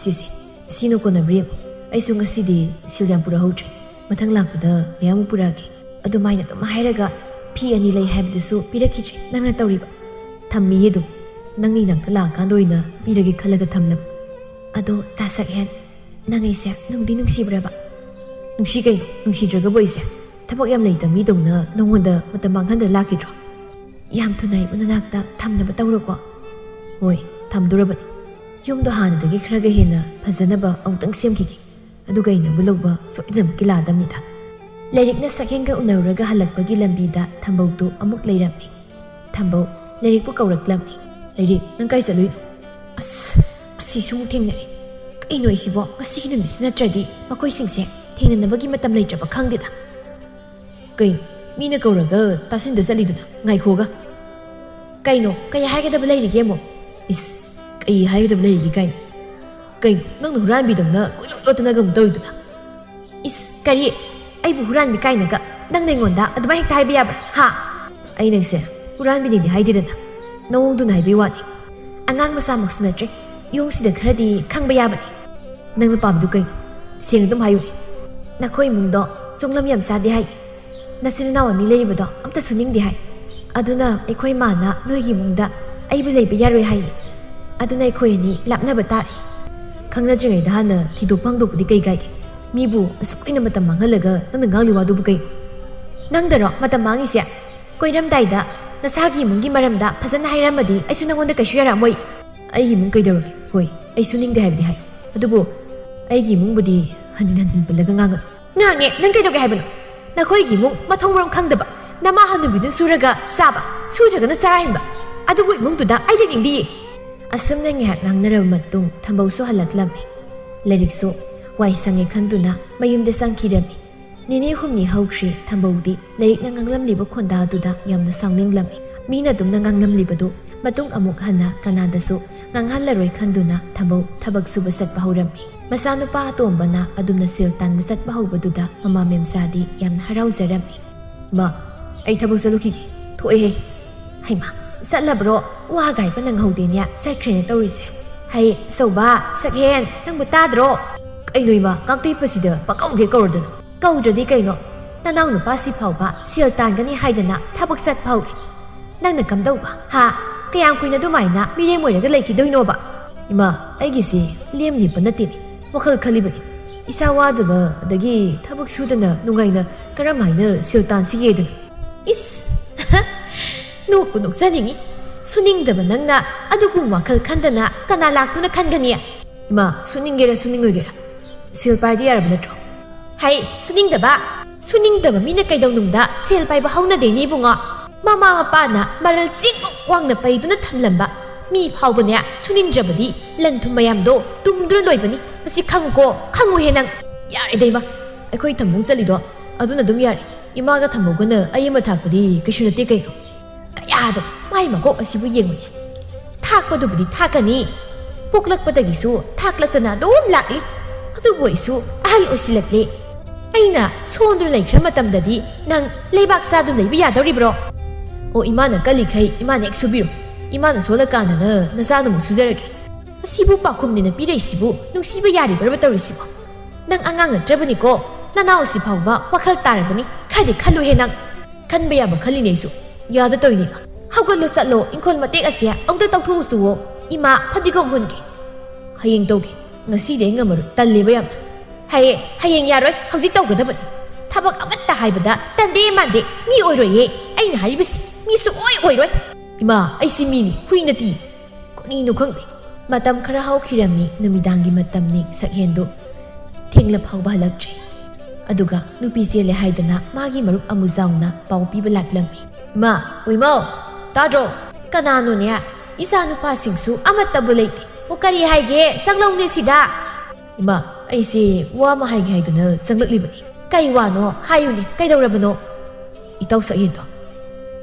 ꯁꯤꯁꯦ, ꯁꯤꯅ ꯀꯣꯟꯅꯕ꯭ꯔꯥ ꯌꯦꯡꯉꯣ꯫ ꯑꯩꯁꯨ ꯉꯁꯤꯗꯤ ꯁꯦꯜ ꯌꯥꯝ ꯄꯨꯔꯛꯍꯧꯗ꯭ꯔꯦ꯫ ꯃꯊꯪ ꯂꯥꯛꯄꯗ ꯃꯌꯥꯝ ꯑꯃꯨꯛ ꯄꯨꯔꯛꯑꯒꯦ꯫ ꯑꯗꯨꯃꯥꯏꯅ ꯑꯗꯨꯝ ꯍꯥꯏꯔꯒ ꯐꯤ ꯑꯅꯤ ꯂꯩ ꯍꯥꯏꯕꯗꯨꯁꯨ ꯄꯤꯔꯛꯈꯤꯗ꯭ꯔꯦ꯫ ꯅꯪꯅ ꯇꯧꯔꯤꯕ? ꯊꯝꯃꯤꯌꯦ ꯑꯗꯨꯝ꯫ ꯅꯪꯅ ꯏꯅꯥꯛꯇ ꯂꯥꯛꯑꯀꯥꯟꯗ ꯑꯣꯏꯅ ꯄꯤꯔꯒꯦ ꯈꯜꯂꯒ ꯊꯝꯂꯕ꯫ ꯑꯗꯣ ꯇꯥ ꯁꯛꯍꯦꯟ, ꯅꯪ ꯑꯩꯁꯦ ꯅꯨꯡꯗꯤ ꯅꯨꯡꯁꯤꯕ꯭ꯔꯕ? ꯅꯨꯡꯁꯤ ꯀꯩꯅꯣ, ꯅꯨꯡꯁꯤꯗ꯭ꯔꯒꯕꯨ ꯑꯩꯁꯦ ꯊꯕꯛ ꯌꯥꯝ ꯂꯩꯇꯕ ꯃꯤꯗꯧꯅ ꯅꯉꯣꯟꯗ ꯃꯇꯝ ꯃꯥꯡꯍꯟꯗ ꯂꯥꯛꯈꯤꯗ꯭ꯔꯣ? ꯌꯥꯝ ꯊꯨꯅ ꯑꯩꯕꯨ ꯅꯅꯥꯛꯇ ꯊꯝꯅꯕ ꯇꯧꯔꯣꯀꯣ꯫ ꯍꯣꯏ, ꯊꯝꯗꯣꯔꯕꯅꯤ꯫ ꯌꯨꯝꯗꯣ ꯍꯥꯟꯅꯗꯒꯤ ꯈꯔꯒ ꯍꯦꯟꯅ ꯐꯖꯅꯕ ꯑꯃꯨꯛꯇꯪ ꯁꯦꯝꯈꯤꯒꯦ꯫ ꯑꯗꯨꯒ ꯑꯩꯅꯕꯨ ꯂꯧꯕ ꯁꯣꯏꯗꯅꯃꯛꯀꯤ ꯂꯥꯛꯑꯗꯕꯅꯤꯗ꯫ ꯂꯥꯏꯔꯤꯛꯅ ꯁꯛꯍꯦꯟꯒ ꯎꯅꯔꯨꯔꯒ ꯍꯜꯂꯛꯄꯒꯤ ꯂꯝꯕꯤꯗ ꯊꯝꯕꯧꯗꯨ ꯑꯃꯨꯛ ꯂꯩꯔꯝꯃꯤ꯫ ꯊꯝꯕꯧ ꯂꯥꯏꯔꯤꯛꯄꯨ ꯀꯧꯔꯛꯂꯝꯃꯤ꯫ "ꯂꯥꯏꯔꯤꯛ, ꯅꯪ ꯀꯥꯏ ꯆꯠꯂꯨꯏꯅꯣ?" "ꯑꯁ, ꯑꯁꯤꯁꯨ ꯑꯃꯨꯛ ꯊꯦꯡꯅꯔꯦ꯫ ꯀꯩꯅꯣ ꯑꯩꯁꯤꯕꯣ? ꯉꯁꯤꯒꯤ ꯅꯨꯃꯤꯠꯁꯤ ꯅꯠꯇ꯭ꯔꯗꯤ ꯃꯈꯣꯏꯁꯤꯡꯁꯦ ꯊꯦꯡꯅꯅꯕꯒꯤ ꯃꯇꯝ ꯂꯩꯇ꯭ꯔꯕ ꯈꯪꯗꯦꯗ꯫ ꯀꯩꯅꯣ, ꯃꯤꯅ ꯀꯧꯔꯒ ꯇꯥꯁꯤꯟꯗ ꯆꯠꯂꯤꯗꯨꯅ? ꯉꯥꯏꯈꯣꯒ꯫ ꯀꯩꯅꯣ, ꯀꯩ ꯍꯥꯏꯒꯗꯕ ꯂꯩꯔꯤꯒꯦ ꯑꯃꯨꯛ? ꯏꯁ, ꯀꯩ ꯍꯥꯏꯒꯗꯕ ꯂꯩꯔꯤꯒꯦ ꯀꯥꯏꯅ? ꯀꯩꯅꯣ, ꯅꯪꯅ ꯍꯨꯔꯥꯟꯕꯤꯗꯧꯅ ꯀꯣꯏꯂꯣꯠ ꯂꯣꯠꯇꯅꯒ ꯑꯃꯨꯛ ꯇꯧꯔꯤꯗꯨꯅ? ꯏꯁ, ꯀꯔꯤ? ꯑꯩꯕꯨ ꯍꯨꯔꯥꯟꯕꯤ ꯀꯥꯏꯅꯒ? ꯅꯪꯅ ꯑꯩꯉꯣꯟꯗ ꯑꯗꯨꯃꯥꯏ ꯍꯦꯛꯇ ꯍꯥꯏꯕ ꯌꯥꯕ꯭ꯔꯥ? ꯍꯥ? ꯑꯩ ꯅꯪꯁꯦ ꯍꯨꯔꯥꯟꯕꯤꯅꯤꯗꯤ ꯍꯥꯏꯗꯦꯗꯅ, ꯅꯑꯣꯡꯗꯨꯅ ꯍꯥꯏꯕꯩ ꯋꯥꯅꯤ꯫ ꯑꯉꯥꯡ ꯃꯆꯥꯃꯛꯁꯨ ꯅꯠꯇ꯭ꯔꯦ, ꯌꯨꯝꯁꯤꯗ ꯈꯔꯗꯤ ꯈꯪꯕ ꯌꯥꯕꯅꯤ꯫ ꯅꯪꯅ ꯄꯥꯝꯃꯤꯗꯨ ꯀꯩꯅꯣ? ꯁꯦꯡꯅ ꯑꯗꯨꯝ ꯍꯥꯏꯌꯨꯅꯦ꯫ ꯅꯈꯣꯏ ꯏꯃꯨꯡꯗꯣ ꯆꯣꯡꯂꯝ ꯌꯥꯝ ꯆꯥꯗꯦ ꯍꯥꯏ꯫ ꯅꯆꯤꯟ ꯅꯅꯥꯎ ꯑꯅꯤ ꯂꯩꯔꯤꯕꯗꯣ ꯑꯝꯇ ꯁꯨꯅꯤꯡꯗꯦ ꯍꯥꯏ꯫ ꯑꯗꯨꯅ ꯑꯩꯈꯣꯏ ꯃꯥꯅ ꯅꯣꯏꯒꯤ ꯏꯃꯨꯡꯗ ꯑꯩꯕꯨ ꯂꯩꯕ ꯌꯥꯔꯣꯏ ꯍꯥꯏꯌꯦ꯫ ꯑꯗꯨꯅ ꯑꯩꯈꯣꯏ ꯑꯅꯤ ꯂꯥꯞꯅꯕ ꯇꯥꯔꯦ꯫ ꯈꯪꯅꯗ꯭ꯔꯤꯉꯩꯗ ꯍꯥꯟꯅ ꯊꯤꯗꯣꯛꯄ ꯍꯥꯡꯗꯣꯛꯄꯗꯤ ꯀꯩ ꯀꯥꯏꯒꯦ? ꯃꯤꯕꯨ ꯑꯁꯨꯛ ꯀꯨꯏꯅ ꯃꯇꯝ ꯃꯥꯡꯍꯜꯂꯒ ꯅꯪꯅ ꯉꯥꯡꯂꯤ ꯋꯥꯗꯨꯕꯨ ꯀꯩꯅꯣ? ꯅꯪꯗꯔꯣ ꯃꯇꯝ ꯃꯥꯡꯉꯤꯁꯦ? ꯀꯣꯏꯔꯝꯗꯥꯏꯗ ꯅꯁꯥꯒꯤ ꯏꯃꯨꯡꯒꯤ ꯃꯔꯝꯗ ꯐꯖꯅ ꯍꯥꯏꯔꯝꯃꯗꯤ ꯑꯩꯁꯨ ꯅꯪꯉꯣꯟꯗ ꯀꯩꯁꯨ ꯌꯥꯔꯛꯑꯝꯃꯣꯏ꯫ ꯑꯩꯒꯤ ꯏꯃꯨꯡ ꯀꯩꯗꯧꯔꯒꯦ? ꯍꯣꯏ, ꯑꯩ ꯁꯨꯅꯤꯡꯗꯦ ꯍꯥꯏꯕꯗꯤ ꯍꯥꯏ, ꯑꯗꯨꯕꯨ ꯑꯩꯒꯤ ꯏꯃꯨꯡꯕꯨꯗꯤ ꯍꯟꯖꯤꯟ ꯍꯟꯖꯤꯟ ꯄꯜꯂꯒ ꯉꯥꯡꯒꯅꯨ꯫ ꯉꯥꯡꯉꯦ, ꯅꯪ ꯀꯩꯗꯧꯒꯦ ꯍꯥꯏꯕꯅꯣ? ꯅꯈꯣꯏꯒꯤ ꯏꯃꯨꯡ ꯃꯊꯣꯡ ꯃꯔꯝ ꯈꯪꯗꯕ, ꯅꯃꯥ ꯍꯅꯨꯕꯤꯗꯨꯅ ꯁꯨꯔꯒ ꯆꯥꯕ, ꯁꯨꯗ꯭ꯔꯒꯅ ꯆꯔꯥ ꯍꯦꯟꯕ, ꯑꯗꯨꯕꯨ ꯏꯃꯨꯡꯗꯨꯗ ꯑꯩ ꯂꯩꯅꯤꯡꯗꯤꯌꯦ꯫ ꯑꯁꯨꯝꯅ ꯉꯥꯏꯍꯥꯛ ꯉꯥꯡꯅꯔꯕ ꯃꯇꯨꯡ ꯊꯝꯕꯧꯁꯨ ꯍꯜꯂꯛꯂꯝꯃꯤ꯫ ꯂꯥꯏꯔꯤꯛꯁꯨ ꯋꯥꯏ ꯁꯪꯉꯦ ꯈꯟꯗꯨꯅ ꯃꯌꯨꯝꯗ ꯆꯪꯈꯤꯔꯝꯃꯤ꯫ ꯅꯤꯅꯤ ꯍꯨꯝꯅꯤ ꯍꯧꯈ꯭ꯔꯦ꯫ ꯊꯝꯕꯧꯗꯤ ꯂꯥꯏꯔꯤꯛꯅ ꯉꯥꯡꯂꯝꯂꯤꯕ ꯈꯣꯟꯗꯥꯗꯨꯗ ꯌꯥꯝꯅ ꯁꯥꯎꯅꯤꯡꯂꯝꯃꯤ꯫ ꯃꯤꯅ ꯑꯗꯨꯝꯅ ꯉꯥꯡꯂꯝꯂꯤꯕꯗꯨ ꯃꯇꯨꯡ ꯑꯃꯨꯛ ꯍꯟꯅ ꯀꯅꯥꯗꯁꯨ ꯉꯥꯡꯍꯜꯂꯔꯣꯏ ꯈꯟꯗꯨꯅ ꯊꯕꯧ ꯊꯕꯛ ꯁꯨꯕ ꯆꯠꯄ ꯍꯧꯔꯝꯃꯤ꯫ ꯃꯆꯥꯅꯨꯄꯥ ꯑꯇꯣꯝꯕꯅ ꯑꯗꯨꯝꯅ ꯁꯦꯜ ꯇꯥꯟꯕ ꯆꯠꯄ ꯍꯧꯕꯗꯨꯗ ꯃꯃꯥ ꯃꯦꯝꯆꯥꯗꯤ ꯌꯥꯝꯅ ꯍꯔꯥꯎꯖꯔꯝꯃꯤ꯫ "ꯏꯃꯥ, ꯑꯩ ꯊꯕꯛ ꯆꯠꯂꯨꯈꯤꯒꯦ꯫ ꯊꯣꯛꯑꯦꯍꯦ꯫" "ꯍꯩꯃꯥ, ꯆꯠꯂꯕ꯭ꯔꯣ? ꯋꯥ ꯒꯥꯏꯕ ꯅꯪꯍꯧꯗꯦꯅꯦ, ꯆꯠꯈ꯭ꯔꯦꯅ ꯇꯧꯔꯤꯁꯦ꯫ ꯍꯩ ꯑꯆꯧꯕ, ꯁꯛꯍꯦꯟ, ꯅꯪꯕꯨ ꯇꯥꯗ꯭ꯔꯣ?" "ꯀꯩꯅꯣ ꯏꯃꯥ, ꯀꯥꯡꯇꯩꯄꯁꯤꯗ ꯄꯀꯧꯗꯦ ꯀꯧꯔꯗꯅ?" "ꯀꯧꯗ꯭ꯔꯗꯤ ꯀꯩꯅꯣ? ꯅꯅꯥꯎ ꯅꯨꯄꯥꯁꯤ ꯐꯥꯎꯕ ꯁꯦꯜ ꯇꯥꯟꯒꯅꯤ ꯍꯥꯏꯗꯅ ꯊꯕꯛ ꯆꯠꯄ ꯍꯧꯔꯦ꯫ ꯅꯪꯅ ꯀꯝꯗꯧꯕ? ꯍꯥ? ꯀꯌꯥꯝ ꯀꯨꯏꯅ ꯑꯗꯨꯃꯥꯏꯅ ꯃꯤꯔꯦꯝ ꯑꯣꯏꯔꯒ ꯂꯩꯈꯤꯗꯣꯏꯅꯣꯕ?" "ꯏꯃꯥ, ꯑꯩꯒꯤꯁꯤ ꯂꯦꯝ ꯂꯦꯞꯄ ꯅꯠꯇꯦꯅꯦ, ꯋꯥꯈꯜ ꯈꯜꯂꯤꯕꯅꯤ꯫ ꯏꯁꯥ ꯋꯥꯗꯕ ꯑꯗꯒꯤ ꯊꯕꯛ ꯁꯨꯗꯅ ꯅꯨꯡꯉꯥꯏꯅ ꯀꯔꯝꯍꯥꯏꯅ ꯁꯦꯜ ꯇꯥꯟꯁꯤꯒꯦꯗꯅ?" "ꯏꯁ!" "ꯅꯣꯛꯄꯨ ꯅꯣꯛꯆꯅꯤꯡꯉꯤ꯫ ꯁꯨꯅꯤꯡꯗꯕ ꯅꯪꯅ ꯑꯗꯨꯒꯨꯝꯕ ꯋꯥꯈꯜ ꯈꯟꯗꯅ ꯀꯅꯥ ꯂꯥꯛꯇꯨꯅ ꯈꯟꯒꯅꯤ?" "ꯏꯃꯥ, ꯁꯨꯅꯤꯡꯒꯦꯔꯥ ꯁꯨꯅꯤꯡꯉꯣꯏꯒꯦꯔꯥ, ꯁꯦꯜ ꯄꯥꯏꯗ ꯌꯥꯔꯕ ꯅꯠꯇ꯭ꯔꯣ?" "ꯍꯩ, ꯁꯨꯅꯤꯡꯗꯕ? ꯁꯨꯅꯤꯡꯗꯕ ꯃꯤꯅ ꯀꯩꯗꯧꯅꯨꯡꯗ ꯁꯦꯜ ꯄꯥꯏꯕ ꯍꯧꯅꯗꯦꯅꯦ ꯏꯕꯨꯡꯉꯣ꯫ ꯃꯃꯥ ꯃꯄꯥꯅ ꯃꯔꯜ ꯆꯤꯛꯄ ꯋꯥꯡꯅ ꯄꯩꯗꯨꯅ ꯊꯝꯂꯝꯕ ꯃꯤ ꯐꯥꯎꯕꯅꯦ ꯁꯨꯅꯤꯡꯗ꯭ꯔꯕꯗꯤ ꯂꯟ ꯊꯨꯝ ꯃꯌꯥꯝꯗꯣ ꯇꯨꯡꯗꯨꯅ ꯂꯣꯏꯕꯅꯤ꯫ ꯃꯁꯤ ꯈꯪꯉꯨꯀꯣ, ꯈꯪꯉꯨꯍꯦ ꯅꯪ!" "ꯌꯥꯔꯦꯗ ꯏꯃꯥ, ꯑꯩꯈꯣꯏ ꯊꯝꯕꯧ ꯆꯠꯂꯤꯗꯣ ꯑꯗꯨꯅ ꯑꯗꯨꯝ ꯌꯥꯔꯦ꯫ ꯏꯃꯥꯒ ꯊꯝꯕꯧꯒꯅ ꯑꯩ ꯑꯃ ꯊꯥꯛꯄꯗꯤ ꯀꯩꯁꯨ ꯅꯠꯇꯦ ꯀꯩꯅꯣ꯫ ꯀꯌꯥꯗ ꯃꯥꯏ ꯃꯀꯣꯛ ꯑꯁꯤꯕꯨ ꯌꯦꯡꯉꯨꯅꯦ꯫ ꯊꯥꯛꯄꯗꯨꯕꯨꯗꯤ ꯊꯥꯛꯀꯅꯤ, ꯄꯣꯛꯂꯛꯄꯗꯒꯤꯁꯨ ꯊꯥꯛꯂꯛꯇꯅ ꯑꯗꯨꯝ ꯂꯥꯛꯂꯤ꯫ ꯑꯗꯨꯕꯨ ꯑꯩꯁꯨ ꯑꯍꯜ ꯑꯣꯏꯁꯤꯜꯂꯛꯂꯦ꯫ ꯑꯩꯅ ꯁꯣꯟꯗꯨꯅ ꯂꯩꯈ꯭ꯔ ꯃꯇꯝꯗꯗꯤ ꯅꯪ ꯂꯩꯕꯥꯛ ꯆꯥꯗꯨꯅ ꯂꯩꯕ ꯌꯥꯗꯧꯔꯤꯕ꯭ꯔꯣ?" "ꯑꯣ, ꯏꯃꯥꯅ ꯀꯜꯂꯤꯈꯩ ꯏꯃꯥꯅ ꯍꯦꯛ ꯁꯨꯕꯤꯔꯣ꯫ ꯏꯃꯥꯅ ꯁꯣꯜꯂꯀꯥꯟꯗꯅ ꯅꯆꯥꯅ ꯑꯃꯨꯛ ꯁꯨꯖꯔꯒꯦ꯫" "ꯑꯁꯤꯕꯨ ꯄꯥꯎꯈꯨꯝꯅꯦꯅ ꯄꯤꯔꯛꯏꯁꯤꯕꯨ, ꯅꯨꯡꯁꯤꯕ ꯌꯥꯔꯤꯕ꯭ꯔꯕ ꯇꯧꯔꯤꯁꯤꯕꯣ? ꯅꯪ ꯑꯉꯥꯡ ꯅꯠꯇ꯭ꯔꯕꯅꯤꯀꯣ, ꯅꯅꯥꯎꯁꯤ ꯐꯥꯎꯕ ꯋꯥꯈꯜ ꯇꯥꯔꯕꯅꯤ꯫ ꯈꯔꯗꯤ ꯈꯜꯂꯨꯍꯦ ꯅꯪ꯫" "ꯈꯟꯕ ꯌꯥꯕ ꯈꯜꯂꯤꯅꯦ ꯑꯩꯁꯨ꯫ ꯌꯥꯗ ꯇꯧꯔꯤꯅꯦ ꯏꯃꯥ꯫ ꯍꯧꯒꯠꯂꯣ ꯆꯠꯂꯣ, ꯏꯪꯈꯣꯜ ꯃꯇꯦꯛ ꯑꯁꯦ ꯑꯃꯨꯛꯇ ꯇꯧꯊꯣꯛꯎꯆꯨꯋꯣ꯫ ꯏꯃꯥ, ꯐꯗꯤꯒꯣꯝ ꯍꯨꯟꯒꯦ꯫" "ꯍꯌꯦꯡ ꯇꯧꯒꯦ, ꯉꯁꯤꯗꯤ ꯑꯩ ꯉꯝꯃꯔꯣꯏ, ꯇꯜꯂꯦꯕ ꯌꯥꯝꯅ꯫" "ꯍꯌꯦ-, ꯍꯌꯦꯡ ꯌꯥꯔꯣꯏ, ꯍꯧꯖꯤꯛ ꯇꯧꯒꯗꯕꯅꯤ꯫ ꯊꯕꯛ ꯑꯃꯠꯇ ꯍꯥꯏꯕꯗ ꯇꯟꯗꯦ ꯃꯥꯟꯗꯦ, ꯃꯤ ꯑꯣꯏꯔꯣꯏꯌꯦ꯫ ꯑꯩꯅ ꯍꯥꯏꯔꯤꯕꯁꯤ ꯃꯤ ꯁꯨꯛꯑꯣꯏ ꯑꯣꯏꯔꯣꯏ꯫" "ꯏꯃꯥ, ꯑꯩꯁꯤ ꯃꯤꯅꯤ, ꯍꯨꯏ ꯅꯠꯇꯤ꯫ ꯀꯔꯤꯅꯣ ꯈꯪꯗꯦ꯫" ꯃꯇꯝ ꯈꯔ ꯍꯧꯈꯤꯔꯝꯃꯤ꯫ ꯅꯨꯃꯤꯗꯥꯡꯒꯤ ꯃꯇꯝꯅꯤ꯫ ꯁꯛꯍꯦꯟꯗꯨ ꯊꯦꯡꯂ ꯐꯥꯎꯕ ꯍꯜꯂꯛꯇ꯭ꯔꯤ꯫ ꯑꯗꯨꯒ ꯅꯨꯄꯤ ꯆꯦꯜꯂꯦ ꯍꯥꯏꯗꯅ ꯃꯥꯒꯤ ꯃꯔꯨꯞ ꯑꯃꯨꯖꯥꯎꯅ ꯄꯥꯎ ꯄꯤꯕ ꯂꯥꯛꯂꯝꯃꯤ꯫ "ꯏꯃꯥ, ꯍꯨꯏꯃꯧ, ꯇꯥꯗ꯭ꯔꯣ? ꯀꯅꯥꯅꯣꯅꯦ? ꯏꯆꯥ ꯅꯨꯄꯥꯁꯤꯡꯁꯨ ꯑꯃꯠꯇꯕꯨ ꯂꯩꯇꯦ꯫ ꯑꯣ, ꯀꯔꯤ ꯍꯥꯏꯒꯦ? ꯆꯪꯂꯧꯅꯦ ꯁꯤꯗ꯫" "ꯏꯃꯥ, ꯑꯩꯁꯦ ꯋꯥ ꯑꯃ ꯍꯥꯏꯒꯦ ꯍꯥꯏꯗꯅ ꯆꯪꯂꯛꯂꯤꯕꯅꯤ꯫" "ꯀꯩ ꯋꯥꯅꯣ? ꯍꯥꯏꯌꯨꯅꯦ, ꯀꯩꯗꯧꯔꯕꯅꯣ?" "ꯏꯇꯥꯎ ꯁꯛꯍꯦꯟꯗꯣ꯫"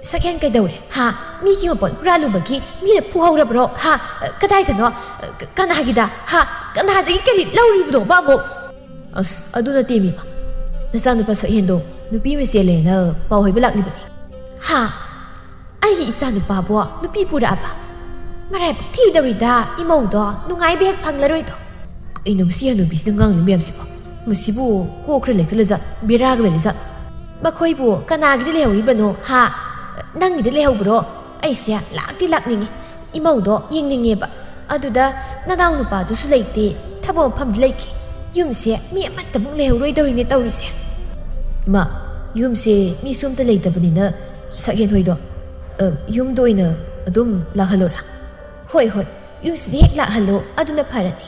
ꯁꯛꯍꯦꯟ ꯀꯩꯗꯧꯔꯦ? ꯍꯥ? ꯃꯤꯒꯤ ꯃꯄꯣꯠ ꯍꯨꯔꯥꯜꯂꯨꯕꯒꯤ ꯃꯤꯅ ꯐꯨꯍꯧꯔꯕ꯭ꯔꯣ? ꯍꯥ? ꯀꯗꯥꯏꯗꯅꯣ? ꯀ-, ꯀꯅꯥꯒꯤꯗ? ꯍꯥ? ꯀꯅꯥꯗꯒꯤ ꯀꯔꯤ ꯂꯧꯔꯤꯕꯅꯣꯕ ꯑꯃꯨꯛ? ꯑꯁ, ꯑꯗꯨ ꯅꯠꯇꯦ, ꯃꯤꯃ꯫ ꯅꯆꯥꯅꯨꯄꯥ ꯁꯛꯍꯦꯟꯗꯣ ꯅꯨꯄꯤ ꯑꯃ ꯆꯦꯜꯂꯦꯅ ꯄꯥꯎ ꯍꯥꯏꯕ ꯂꯥꯛꯂꯤꯕꯅꯤ꯫ ꯍꯥ? ꯑꯩꯒꯤ ꯏꯆꯥꯅꯨꯄꯥꯕꯨ ꯅꯨꯄꯤ ꯄꯨꯔꯛꯑꯕ? ꯃꯔꯥꯏꯕꯛ ꯊꯤꯗꯧꯔꯤꯗ, ꯏꯃꯧꯗꯣ ꯅꯨꯡꯉꯥꯏꯕ ꯍꯦꯛ ꯐꯪꯂꯔꯣꯏꯗꯣ꯫ ꯀꯩꯅꯣ ꯃꯁꯤ ꯍꯅꯨꯕꯤꯁꯤꯅ ꯉꯥꯡꯂꯤ ꯃꯌꯥꯝꯁꯤꯕꯣ? ꯃꯁꯤꯕꯨ ꯀꯣꯛ ꯈꯔ ꯂꯩꯈꯠꯂꯖꯥꯠ, ꯕꯦꯔꯥꯒ ꯂꯩꯔꯖꯥꯠ꯫ ꯃꯈꯣꯏꯕꯨ ꯀꯅꯥꯒꯤꯗ ꯂꯩꯍꯧꯔꯤꯕꯅꯣ, ꯍꯥ? ꯅꯪꯒꯤꯗ ꯂꯩꯍꯧꯕ꯭ꯔꯣ? ꯑꯩꯁꯦ ꯂꯥꯛꯇꯤ ꯂꯥꯛꯅꯤꯡꯉꯤ, ꯏꯃꯧꯗꯣ ꯌꯦꯡꯅꯤꯡꯉꯦꯕ꯫ ꯑꯗꯨꯗ ꯅꯅꯥꯎ ꯅꯨꯄꯥꯗꯨꯁꯨ ꯂꯩꯇꯦ, ꯊꯕꯛ ꯃꯐꯝꯗ ꯂꯩꯈꯤ꯫ ꯌꯨꯝꯁꯦ ꯃꯤ ꯑꯃꯠꯇꯃꯨꯛ ꯂꯩꯍꯧꯔꯣꯏꯗꯧꯔꯤꯅꯦ ꯇꯧꯔꯤꯁꯦ꯫ ꯏꯃꯥ, ꯌꯨꯝꯁꯦ ꯃꯤꯁꯨ ꯑꯝꯇ ꯂꯩꯇꯕꯅꯤꯅ ꯁꯛꯍꯦꯟ ꯍꯣꯏꯗꯣ, ꯑ, ꯌꯨꯝꯗ ꯑꯣꯏꯅ ꯑꯗꯨꯝ ꯂꯥꯛꯍꯜꯂꯣꯔꯥ? ꯍꯣꯏ, ꯍꯣꯏ, ꯌꯨꯝꯁꯤꯗ ꯍꯦꯛ ꯂꯥꯛꯍꯜꯂꯣ, ꯑꯗꯨꯅ ꯐꯔꯅꯤ꯫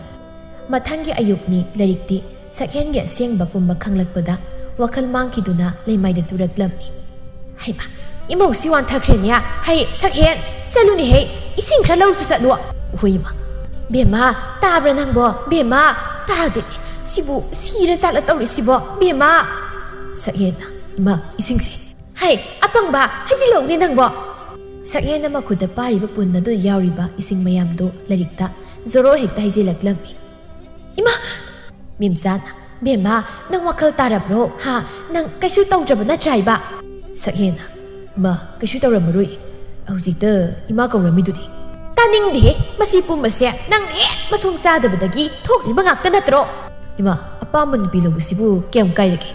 ꯃꯊꯪꯒꯤ ꯑꯌꯨꯛꯅꯤ꯫ ꯂꯥꯏꯔꯤꯛꯇꯤ ꯁꯛꯍꯦꯟꯒꯤ ꯑꯁꯦꯡꯕ ꯄꯨꯝꯕ ꯈꯪꯂꯛꯄꯗ ꯋꯥꯈꯜ ꯃꯥꯡꯈꯤꯗꯨꯅ ꯂꯩꯃꯥꯏꯗ ꯇꯨꯔꯛꯂꯝꯃꯤ꯫ ꯍꯩꯃꯥ, ꯏꯃꯧꯁꯤ ꯋꯥꯟꯊꯈ꯭ꯔꯦꯅꯦ꯫ ꯍꯩ, ꯁꯛꯍꯦꯟ, ꯆꯠꯂꯨꯅꯦꯍꯦ, ꯏꯁꯤꯡ ꯈꯔ ꯂꯧꯔꯨꯁꯨ ꯆꯠꯂꯨ꯫ ꯍꯣꯏ, ꯏꯃꯥ꯫ ꯕꯦꯝꯃ, ꯇꯥꯕ꯭ꯔꯥ ꯅꯪꯕꯣ? ꯕꯦꯝꯃ, ꯇꯥꯗꯦ꯫ ꯁꯤꯕꯨ ꯁꯤꯔ ꯖꯥꯠꯂ ꯇꯧꯔꯤꯁꯤꯕꯣ? ꯕꯦꯝꯃ꯫ ꯁꯛꯍꯦꯟꯅ, ꯏꯃꯥ, ꯏꯁꯤꯡꯁꯦ꯫ ꯍꯩ, ꯑꯄꯪꯕ, ꯍꯩꯖꯤꯜꯂꯛꯎꯅꯦ ꯅꯪꯕꯣ꯫ ꯁꯛꯍꯦꯟꯅ ꯃꯈꯨꯠꯇ ꯄꯥꯏꯔꯤꯕ ꯄꯨꯟ ꯑꯗꯨ ꯌꯥꯎꯔꯤꯕ ꯏꯁꯤꯡ ꯃꯌꯥꯝꯗꯨ ꯂꯥꯏꯔꯤꯛꯇ ꯖꯣꯔꯣ ꯍꯦꯛꯇ ꯍꯩꯖꯤꯜꯂꯛꯂꯝꯃꯤ꯫ ꯏꯃꯥ! ꯃꯦꯝꯆꯥꯅ, "ꯕꯦꯝꯃ, ꯅꯪ ꯋꯥꯈꯜ ꯇꯥꯔꯕ꯭ꯔꯣ? ꯍꯥ? ꯅꯪ ꯀꯩꯁꯨ ꯇꯧꯗ꯭ꯔꯕ ꯅꯠꯇ꯭ꯔꯥ ꯏꯕ?" ꯁꯛꯍꯦꯟꯅ, "ꯏꯃꯥ, ꯀꯩꯁꯨ ꯇꯧꯔꯝꯃꯔꯣꯏ꯫ ꯍꯧꯖꯤꯛꯇ ꯏꯃꯥ ꯀꯧꯔꯝꯃꯤꯗꯨꯗꯤ?" "ꯇꯥꯅꯤꯡꯗꯦꯍꯦ, ꯃꯁꯤ ꯄꯨꯝꯕꯁꯦ ꯅꯪ ꯍꯦꯛ ꯃꯊꯣꯡ ꯆꯥꯗꯕꯗꯒꯤ ꯊꯣꯛꯂꯤꯕ ꯉꯥꯛꯇ ꯅꯠꯇ꯭ꯔꯣ?" "ꯏꯃꯥ, ꯑꯄꯥꯝꯕ ꯅꯨꯄꯤ ꯂꯧꯕꯁꯤꯕꯨ ꯀꯌꯥꯝ ꯀꯥꯏꯔꯒꯦ?"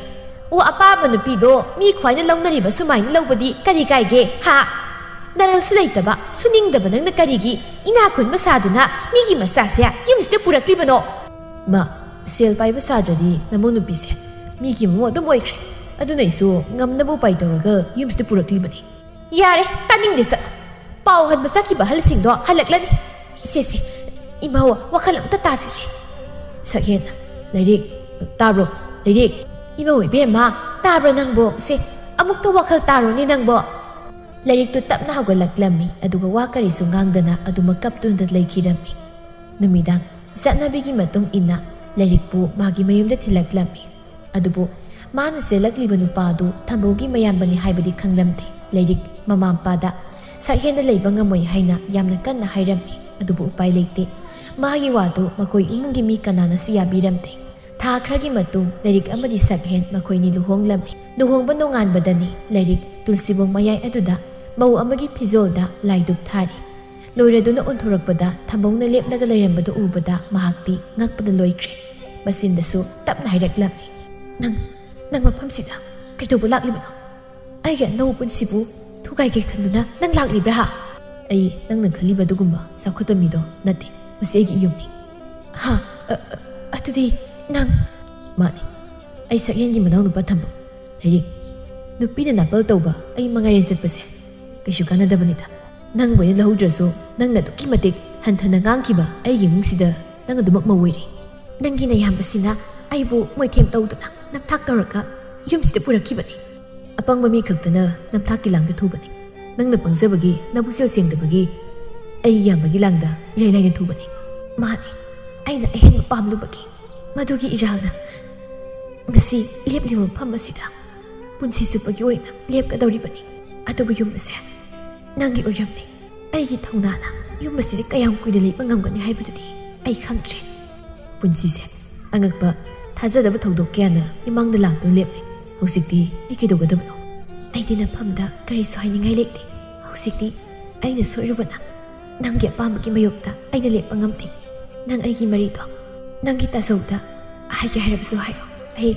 "ꯑꯣ, ꯑꯄꯥꯝꯕ ꯅꯨꯄꯤꯗꯣ ꯃꯤ ꯈ꯭ꯋꯥꯏꯅ ꯂꯧꯅꯔꯤꯕ ꯁꯨꯃꯥꯏꯅ ꯂꯧꯕꯗꯤ ꯀꯔꯤ ꯀꯥꯏꯒꯦ, ꯍꯥ? ꯅꯔꯜꯁꯨ ꯂꯩꯇꯕ, ꯁꯨꯅꯤꯡꯗꯕ ꯅꯪꯅ ꯀꯔꯤꯒꯤ ꯏꯅꯥꯛ ꯈꯨꯟꯕ ꯁꯥꯗꯨꯅ ꯃꯤꯒꯤ ꯃꯆꯥꯁꯦ ꯌꯨꯝꯁꯤꯗ ꯄꯨꯔꯛꯂꯤꯕꯅꯣ?" "ꯏꯃꯥ, ꯁꯦꯜ ꯄꯥꯏꯕ ꯁꯥꯗ꯭ꯔꯗꯤ ꯅꯃꯧ ꯅꯨꯄꯤꯁꯦ ꯃꯤꯒꯤ ꯃꯃꯧ ꯑꯗꯨꯝ ꯑꯣꯏꯈ꯭ꯔꯦ꯫ ꯑꯗꯨꯅ ꯑꯩꯁꯨ ꯉꯝꯅꯕ ꯎꯄꯥꯏ ꯇꯧꯔꯒ ꯌꯨꯝꯁꯤꯗ ꯄꯨꯔꯛꯂꯤꯕꯅꯤ꯫" "ꯌꯥꯔꯦ, ꯇꯥꯅꯤꯡꯗꯦ, ꯆꯠꯂꯣ꯫ ꯄꯥꯎ ꯍꯟꯕ ꯆꯠꯈꯤꯕ ꯑꯍꯜꯁꯤꯡꯗꯣ ꯍꯜꯂꯛꯂꯅꯤ꯫ ꯁꯦ, ꯁꯦ, ꯏꯃꯥ, ꯋꯥꯈꯜ ꯑꯝꯇ ꯇꯥꯁꯤꯁꯦ꯫" ꯁꯛꯍꯦꯟꯅ, "ꯂꯥꯏꯔꯤꯛ, ꯇꯥꯕ꯭ꯔꯣ? ꯂꯥꯏꯔꯤꯛ, ꯏꯃꯧ ꯏꯕꯦꯝꯃ, ꯇꯥꯕ꯭ꯔꯣ ꯅꯪꯕꯣ? ꯁꯦ, ꯑꯃꯨꯛꯇ ꯋꯥꯈꯜ ꯇꯥꯔꯣꯅꯦ ꯅꯪꯕꯣ꯫" ꯂꯥꯏꯔꯤꯛꯇꯨ ꯇꯞꯅ ꯍꯧꯒꯠꯂꯛꯂꯝꯃꯤ, ꯑꯗꯨꯒ ꯋꯥ ꯀꯔꯤꯁꯨ ꯉꯥꯡꯗꯅ ꯑꯗꯨꯃꯛ ꯀꯞꯇꯨꯅ ꯂꯩꯈꯤꯔꯝꯃꯤ꯫ ꯅꯨꯃꯤꯗꯥꯡ ꯆꯠꯅꯕꯤꯒꯤ ꯃꯇꯨꯡ ꯏꯟꯅ ꯂꯥꯏꯔꯤꯛꯄꯨ ꯃꯥꯒꯤ ꯃꯌꯨꯝꯗ ꯊꯤꯜꯂꯛꯂꯝꯃꯤ꯫ ꯑꯗꯨꯕꯨ ꯃꯥꯅ ꯆꯦꯜꯂꯛꯂꯤꯕ ꯅꯨꯄꯥ ꯑꯗꯨ ꯊꯝꯕꯧꯒꯤ ꯃꯌꯥꯝꯕꯅꯤ ꯍꯥꯏꯕꯗꯤ ꯈꯪꯂꯝꯗꯦ꯫ ꯂꯥꯏꯔꯤꯛ ꯃꯃꯥ ꯃꯄꯥꯗ ꯁꯛꯍꯦꯟꯗ ꯂꯩꯕ ꯉꯝꯃꯣꯏ ꯍꯥꯏꯅ ꯌꯥꯝꯅ ꯀꯟꯅ ꯍꯥꯏꯔꯝꯃꯤ, ꯑꯗꯨꯕꯨ ꯎꯄꯥꯏ ꯂꯩꯇꯦ꯫ ꯃꯥꯒꯤ ꯋꯥꯗꯨ ꯃꯈꯣꯏ ꯏꯃꯨꯡꯒꯤ ꯃꯤ ꯀꯅꯥꯅꯁꯨ ꯌꯥꯕꯤꯔꯝꯗꯦ꯫ ꯊꯥ ꯈꯔꯒꯤ ꯃꯇꯨꯡ ꯂꯥꯏꯔꯤꯛ ꯑꯃꯗꯤ ꯁꯛꯍꯦꯟ ꯃꯈꯣꯏꯅꯤ ꯂꯨꯍꯣꯡꯂꯝꯃꯤ꯫ ꯂꯨꯍꯣꯡꯕ ꯅꯣꯡꯉꯥꯟꯕꯗꯅꯤ ꯂꯥꯏꯔꯤꯛ ꯇꯨꯜꯁꯤꯕꯣꯡ ꯃꯌꯥꯏ ꯑꯗꯨꯗ ꯃꯧ ꯑꯃꯒꯤ ꯐꯤꯖꯣꯜꯗ ꯂꯥꯏꯗꯨꯛ ꯊꯥꯔꯤ꯫ ꯂꯣꯏꯔꯗꯨꯅ ꯑꯣꯟꯊꯣꯔꯛꯄꯗ ꯊꯝꯕꯧꯅ ꯂꯦꯞꯂꯒ ꯂꯩꯔꯝꯕꯗꯨ ꯎꯕꯗ ꯃꯍꯥꯛꯇꯤ ꯉꯛꯄꯗ ꯂꯣꯏꯈ꯭ꯔꯦ꯫ ꯃꯆꯤꯟꯗꯁꯨ ꯇꯞꯅ ꯍꯥꯏꯔꯛꯂꯝꯃꯤ, "ꯅꯪ, ꯅꯪ ꯃꯐꯝꯁꯤꯗ ꯀꯩꯗꯧꯕ ꯂꯥꯛꯂꯤꯕꯅꯣ? ꯑꯩꯒꯤ ꯑꯅꯧꯕ ꯄꯨꯟꯁꯤꯕꯨ ꯊꯨꯒꯥꯏꯒꯦ ꯈꯟꯗꯨꯅ ꯅꯪ ꯂꯥꯛꯂꯤꯕ꯭ꯔꯥ?" "ꯑꯩ ꯅꯪꯅ ꯈꯜꯂꯤꯕ ꯑꯗꯨꯒꯨꯝꯕ ꯆꯥꯎꯈꯠꯄ ꯃꯤꯗꯣ ꯅꯠꯇꯦ꯫ ꯃꯁꯤ ꯑꯩꯒꯤ ꯌꯨꯝꯅꯤ꯫" "ꯍꯥ? ꯑ, ꯑ, ꯑꯗꯨꯗꯤ ꯅꯪ?" "ꯃꯥꯅꯤ, ꯑꯩ ꯁꯛꯍꯦꯟꯒꯤ ꯃꯅꯥꯎꯅꯨꯄꯥ ꯊꯝꯕꯧ꯫ ꯂꯥꯏꯔꯤꯛ, ꯅꯨꯄꯤꯅ ꯅꯥꯄꯜ ꯇꯧꯕ ꯑꯩ ꯃꯉꯥꯏꯔꯦꯟ ꯆꯠꯄꯁꯦ ꯀꯩꯁꯨ ꯀꯥꯟꯅꯗꯕꯅꯤꯗ꯫ ꯅꯪꯕꯨ ꯑꯩꯅ ꯂꯧꯍꯧꯗ꯭ꯔꯁꯨ ꯅꯪꯅ ꯑꯗꯨꯛꯀꯤ ꯃꯇꯤꯛ ꯍꯟꯊꯅ ꯉꯥꯡꯈꯤꯕ ꯑꯩꯒꯤ ꯏꯃꯨꯡꯁꯤꯗ ꯅꯪ ꯑꯗꯨꯃꯛ ꯃꯧ ꯑꯣꯏꯔꯦ꯫ ꯅꯪꯒꯤ ꯅꯌꯥꯝꯕꯁꯤꯅ ꯑꯩꯕꯨ ꯃꯣꯏꯊꯦꯝ ꯇꯧꯗꯨꯅ ꯅꯝꯊꯥꯛ ꯇꯧꯔꯒ ꯌꯨꯝꯁꯤꯗ ꯄꯨꯔꯛꯈꯤꯕꯅꯤ꯫ ꯑꯄꯪꯕ ꯃꯤ ꯈꯛꯇꯅ ꯅꯝꯊꯥꯛꯀꯤ ꯂꯥꯡꯗ ꯊꯨꯕꯅꯤ꯫ ꯅꯪꯅ ꯄꯪꯖꯕꯒꯤ, ꯅꯕꯨꯛꯆꯦꯜ ꯁꯦꯡꯗꯕꯒꯤ ꯑꯩ ꯌꯥꯝꯕꯒꯤ ꯂꯥꯡꯗ ꯏꯔꯥꯏ ꯂꯥꯏꯅ ꯊꯨꯕꯅꯤ꯫" "ꯃꯥꯅꯤ, ꯑꯩꯅ ꯑꯍꯦꯟꯕ ꯄꯥꯝꯂꯨꯕꯒꯤ ꯃꯗꯨꯒꯤ ꯏꯔꯥꯜꯅ ꯉꯁꯤ ꯂꯦꯞꯂꯤꯕ ꯃꯐꯝ ꯑꯁꯤꯗ ꯄꯨꯟꯁꯤ ꯆꯨꯞꯄꯒꯤ ꯑꯣꯏꯅ ꯂꯦꯞꯀꯗꯧꯔꯤꯕꯅꯤ꯫ ꯑꯗꯨꯕꯨ ꯌꯨꯝ ꯑꯁꯦ ꯅꯪꯒꯤ ꯑꯣꯏꯔꯝꯂꯦ꯫ ꯑꯩꯒꯤ ꯊꯧꯅꯥꯅ ꯌꯨꯝ ꯑꯁꯤꯗ ꯀꯌꯥꯝ ꯀꯨꯏꯅ ꯂꯩꯕ ꯉꯝꯒꯅꯤ ꯍꯥꯏꯕꯗꯨꯗꯤ ꯑꯩ ꯈꯪꯗ꯭ꯔꯦ꯫" ꯄꯨꯟꯁꯤꯁꯦ ꯑꯉꯛꯄ, ꯊꯥꯖꯗꯕ ꯊꯧꯗꯣꯛ ꯀꯌꯥꯅ ꯏꯃꯥꯡꯗ ꯂꯥꯛꯇꯨꯅ ꯂꯦꯞꯂꯦ꯫ ꯍꯧꯖꯤꯛꯇꯤ ꯑꯩ ꯀꯩꯗꯧꯒꯗꯕꯅꯣ? ꯑꯩꯗꯤ ꯅꯐꯝꯗ ꯀꯔꯤꯁꯨ ꯍꯥꯏꯅꯤꯡꯉꯥꯏ ꯂꯩꯇꯦ꯫ ꯍꯧꯖꯤꯛꯇꯤ ꯑꯩꯅ ꯁꯣꯏꯔꯨꯕꯅ ꯅꯪꯒꯤ ꯑꯄꯥꯝꯕꯒꯤ ꯃꯥꯌꯣꯛꯇ ꯑꯩꯅ ꯂꯦꯞꯄ ꯉꯝꯗꯦ꯫ ꯅꯪ ꯑꯩꯒꯤ ꯃꯔꯤꯗꯣ ꯅꯪꯒꯤ ꯇꯥꯆꯧꯗ ꯍꯥꯏꯒꯦ ꯍꯥꯏꯔꯕꯁꯨ ꯍꯥꯏꯔꯣ꯫ ꯑꯩ,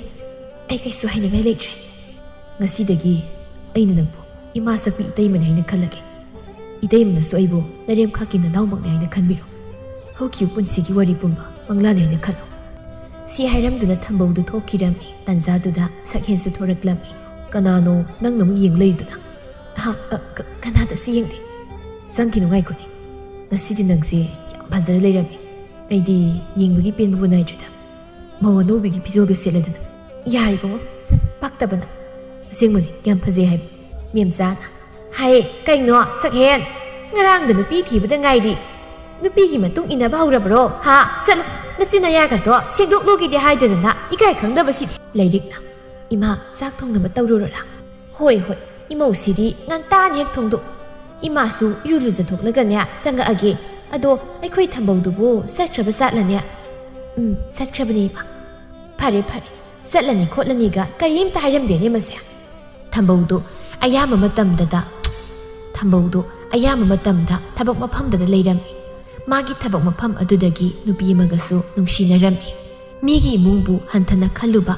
ꯑꯩ ꯀꯩꯁꯨ ꯍꯥꯏꯅꯤꯡꯉꯥꯏ ꯂꯩꯇ꯭ꯔꯦ꯫ ꯉꯁꯤꯗꯒꯤ ꯑꯩꯅ ꯅꯪꯕꯨ ꯏꯃꯥ ꯁꯛꯄꯤ ꯏꯇꯩꯃꯅꯤ ꯍꯥꯏꯅ ꯈꯜꯂꯒꯦ꯫ ꯏꯇꯩꯃꯅꯁꯨ ꯑꯩꯕꯨ ꯅꯔꯦꯝꯈꯥꯛꯀꯤ ꯅꯅꯥꯎꯃꯛꯅꯤ ꯍꯥꯏꯅ ꯈꯟꯕꯤꯔꯣ꯫ ꯍꯧꯈꯤꯕ ꯄꯨꯟꯁꯤꯒꯤ ꯋꯥꯔꯤ ꯄꯨꯝꯕ ꯃꯪꯂꯥꯅꯤ ꯍꯥꯏꯅ ꯈꯜꯂꯣ꯫ ꯁꯤ ꯍꯥꯏꯔꯝꯗꯨꯅ ꯊꯝꯕꯧꯗꯨ ꯊꯣꯛꯈꯤꯔꯝꯃꯤ꯫ ꯇꯟꯖꯥꯗꯨꯗ ꯁꯛꯍꯦꯟꯁꯨ ꯊꯣꯔꯛꯂꯝꯃꯤ꯫ "ꯀꯅꯥꯅꯣ ꯅꯪꯅ ꯑꯃꯨꯛ ꯌꯦꯡ ꯂꯩꯔꯤꯗꯨꯅ?" "ꯍꯥ? ꯑ, ꯀ-, ꯀꯅꯥꯗꯁꯨ ꯌꯦꯡꯗꯦ꯫" "ꯆꯪꯈꯤꯅꯨ, ꯉꯥꯏꯈꯣꯅꯦ꯫ ꯉꯁꯤꯗꯤ ꯅꯪꯁꯦ ꯌꯥꯝ ꯐꯖꯔ ꯂꯩꯔꯝꯃꯤ꯫ ꯑꯩꯗꯤ ꯌꯦꯡꯕꯒꯤ ꯄꯦꯟꯕꯕꯨ ꯅꯥꯏꯗ꯭ꯔꯦꯗ꯫ ꯃꯧ ꯑꯅꯧꯕꯤꯒꯤ ꯐꯤꯖꯣꯜꯒ ꯁꯦꯠꯂꯗꯅ꯫" "ꯌꯥꯔꯦ ꯏꯕꯨꯡꯉꯣ, ꯄꯛꯇꯕꯅ꯫" "ꯑꯁꯦꯡꯕꯅꯤ, ꯌꯥꯝ ꯐꯖꯩ ꯍꯥꯏꯕ ꯃꯦꯝꯆꯥꯅ꯫" "ꯍꯥꯏ, ꯀꯩꯅꯣ ꯁꯛꯍꯦꯟ? ꯉꯔꯥꯡꯗ ꯅꯨꯄꯤ ꯊꯤꯕꯗ ꯉꯥꯏꯔꯤ꯫ ꯅꯨꯄꯤꯒꯤ ꯃꯇꯨꯡ ꯏꯟꯅꯕ ꯍꯧꯔꯕ꯭ꯔꯣ? ꯍꯥ? ꯆꯠꯂꯣ, ꯅꯆꯤꯟ ꯅꯌꯥꯒꯗꯣ ꯁꯦꯡꯗꯣꯛꯂꯨꯒꯦꯗꯤ ꯍꯥꯏꯗꯗꯅ ꯏꯀꯥꯏ ꯈꯪꯗꯕꯁꯤꯗꯤ꯫" ꯂꯥꯏꯔꯤꯛꯅ, "ꯏꯃꯥ, ꯆꯥꯛ ꯊꯣꯡꯅꯕ ꯇꯧꯔꯨꯔꯣꯔꯥ?" "ꯍꯣꯏ, ꯍꯣꯏ, ꯏꯃꯧꯁꯤꯗꯤ ꯉꯟꯇꯥꯅ ꯍꯦꯛ ꯊꯣꯡꯗꯣꯛ꯫ ꯏꯃꯥꯁꯨ ꯏꯔꯨ ꯂꯨꯖꯊꯣꯛꯂꯒꯅꯦ ꯆꯪꯉꯛꯑꯒꯦ꯫ ꯑꯗꯣ ꯑꯩꯈꯣꯏ ꯊꯝꯕꯧꯗꯨꯕꯨ ꯆꯠꯈ꯭ꯔꯕ ꯖꯥꯠꯂꯅꯦ? ꯎꯝ, ꯆꯠꯈ꯭ꯔꯕꯅꯦ ꯏꯃꯥ꯫ ꯐꯔꯦ ꯐꯔꯦ, ꯆꯠꯂꯅꯤ ꯈꯣꯠꯂꯅꯤꯒ ꯀꯔꯤꯝꯇ ꯍꯥꯏꯔꯝꯗꯦꯅꯦ ꯃꯁꯦ꯫ ꯊꯝꯕꯧꯗꯨ ꯑꯌꯥꯝꯕ ꯃꯇꯝꯗꯗ ꯊꯝꯕꯧꯗꯨ ꯑꯌꯥꯝꯕ ꯃꯇꯝꯗ ꯊꯕꯛ ꯃꯐꯝꯗꯗ ꯂꯩꯔꯝꯃꯤ꯫ ꯃꯥꯒꯤ ꯊꯕꯛ ꯃꯐꯝ ꯑꯗꯨꯗꯒꯤ ꯅꯨꯄꯤ ꯑꯃꯒꯁꯨ ꯅꯨꯡꯁꯤꯅꯔꯝꯃꯤ꯫ ꯃꯤꯒꯤ ꯏꯃꯨꯡꯕꯨ ꯍꯟꯊꯅ ꯈꯜꯂꯨꯕ,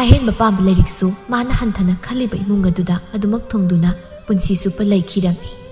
ꯑꯍꯦꯟꯕ ꯄꯥꯝꯕ ꯂꯥꯏꯔꯤꯛꯁꯨ ꯃꯥꯅ ꯍꯟꯊꯅ ꯈꯜꯂꯤꯕ ꯏꯃꯨꯡ ꯑꯗꯨꯗ ꯑꯗꯨꯃꯛ ꯊꯨꯡꯗꯨꯅ ꯄꯨꯟꯁꯤ ꯆꯨꯞꯄ ꯂꯩꯈꯤꯔꯝꯃꯤ꯫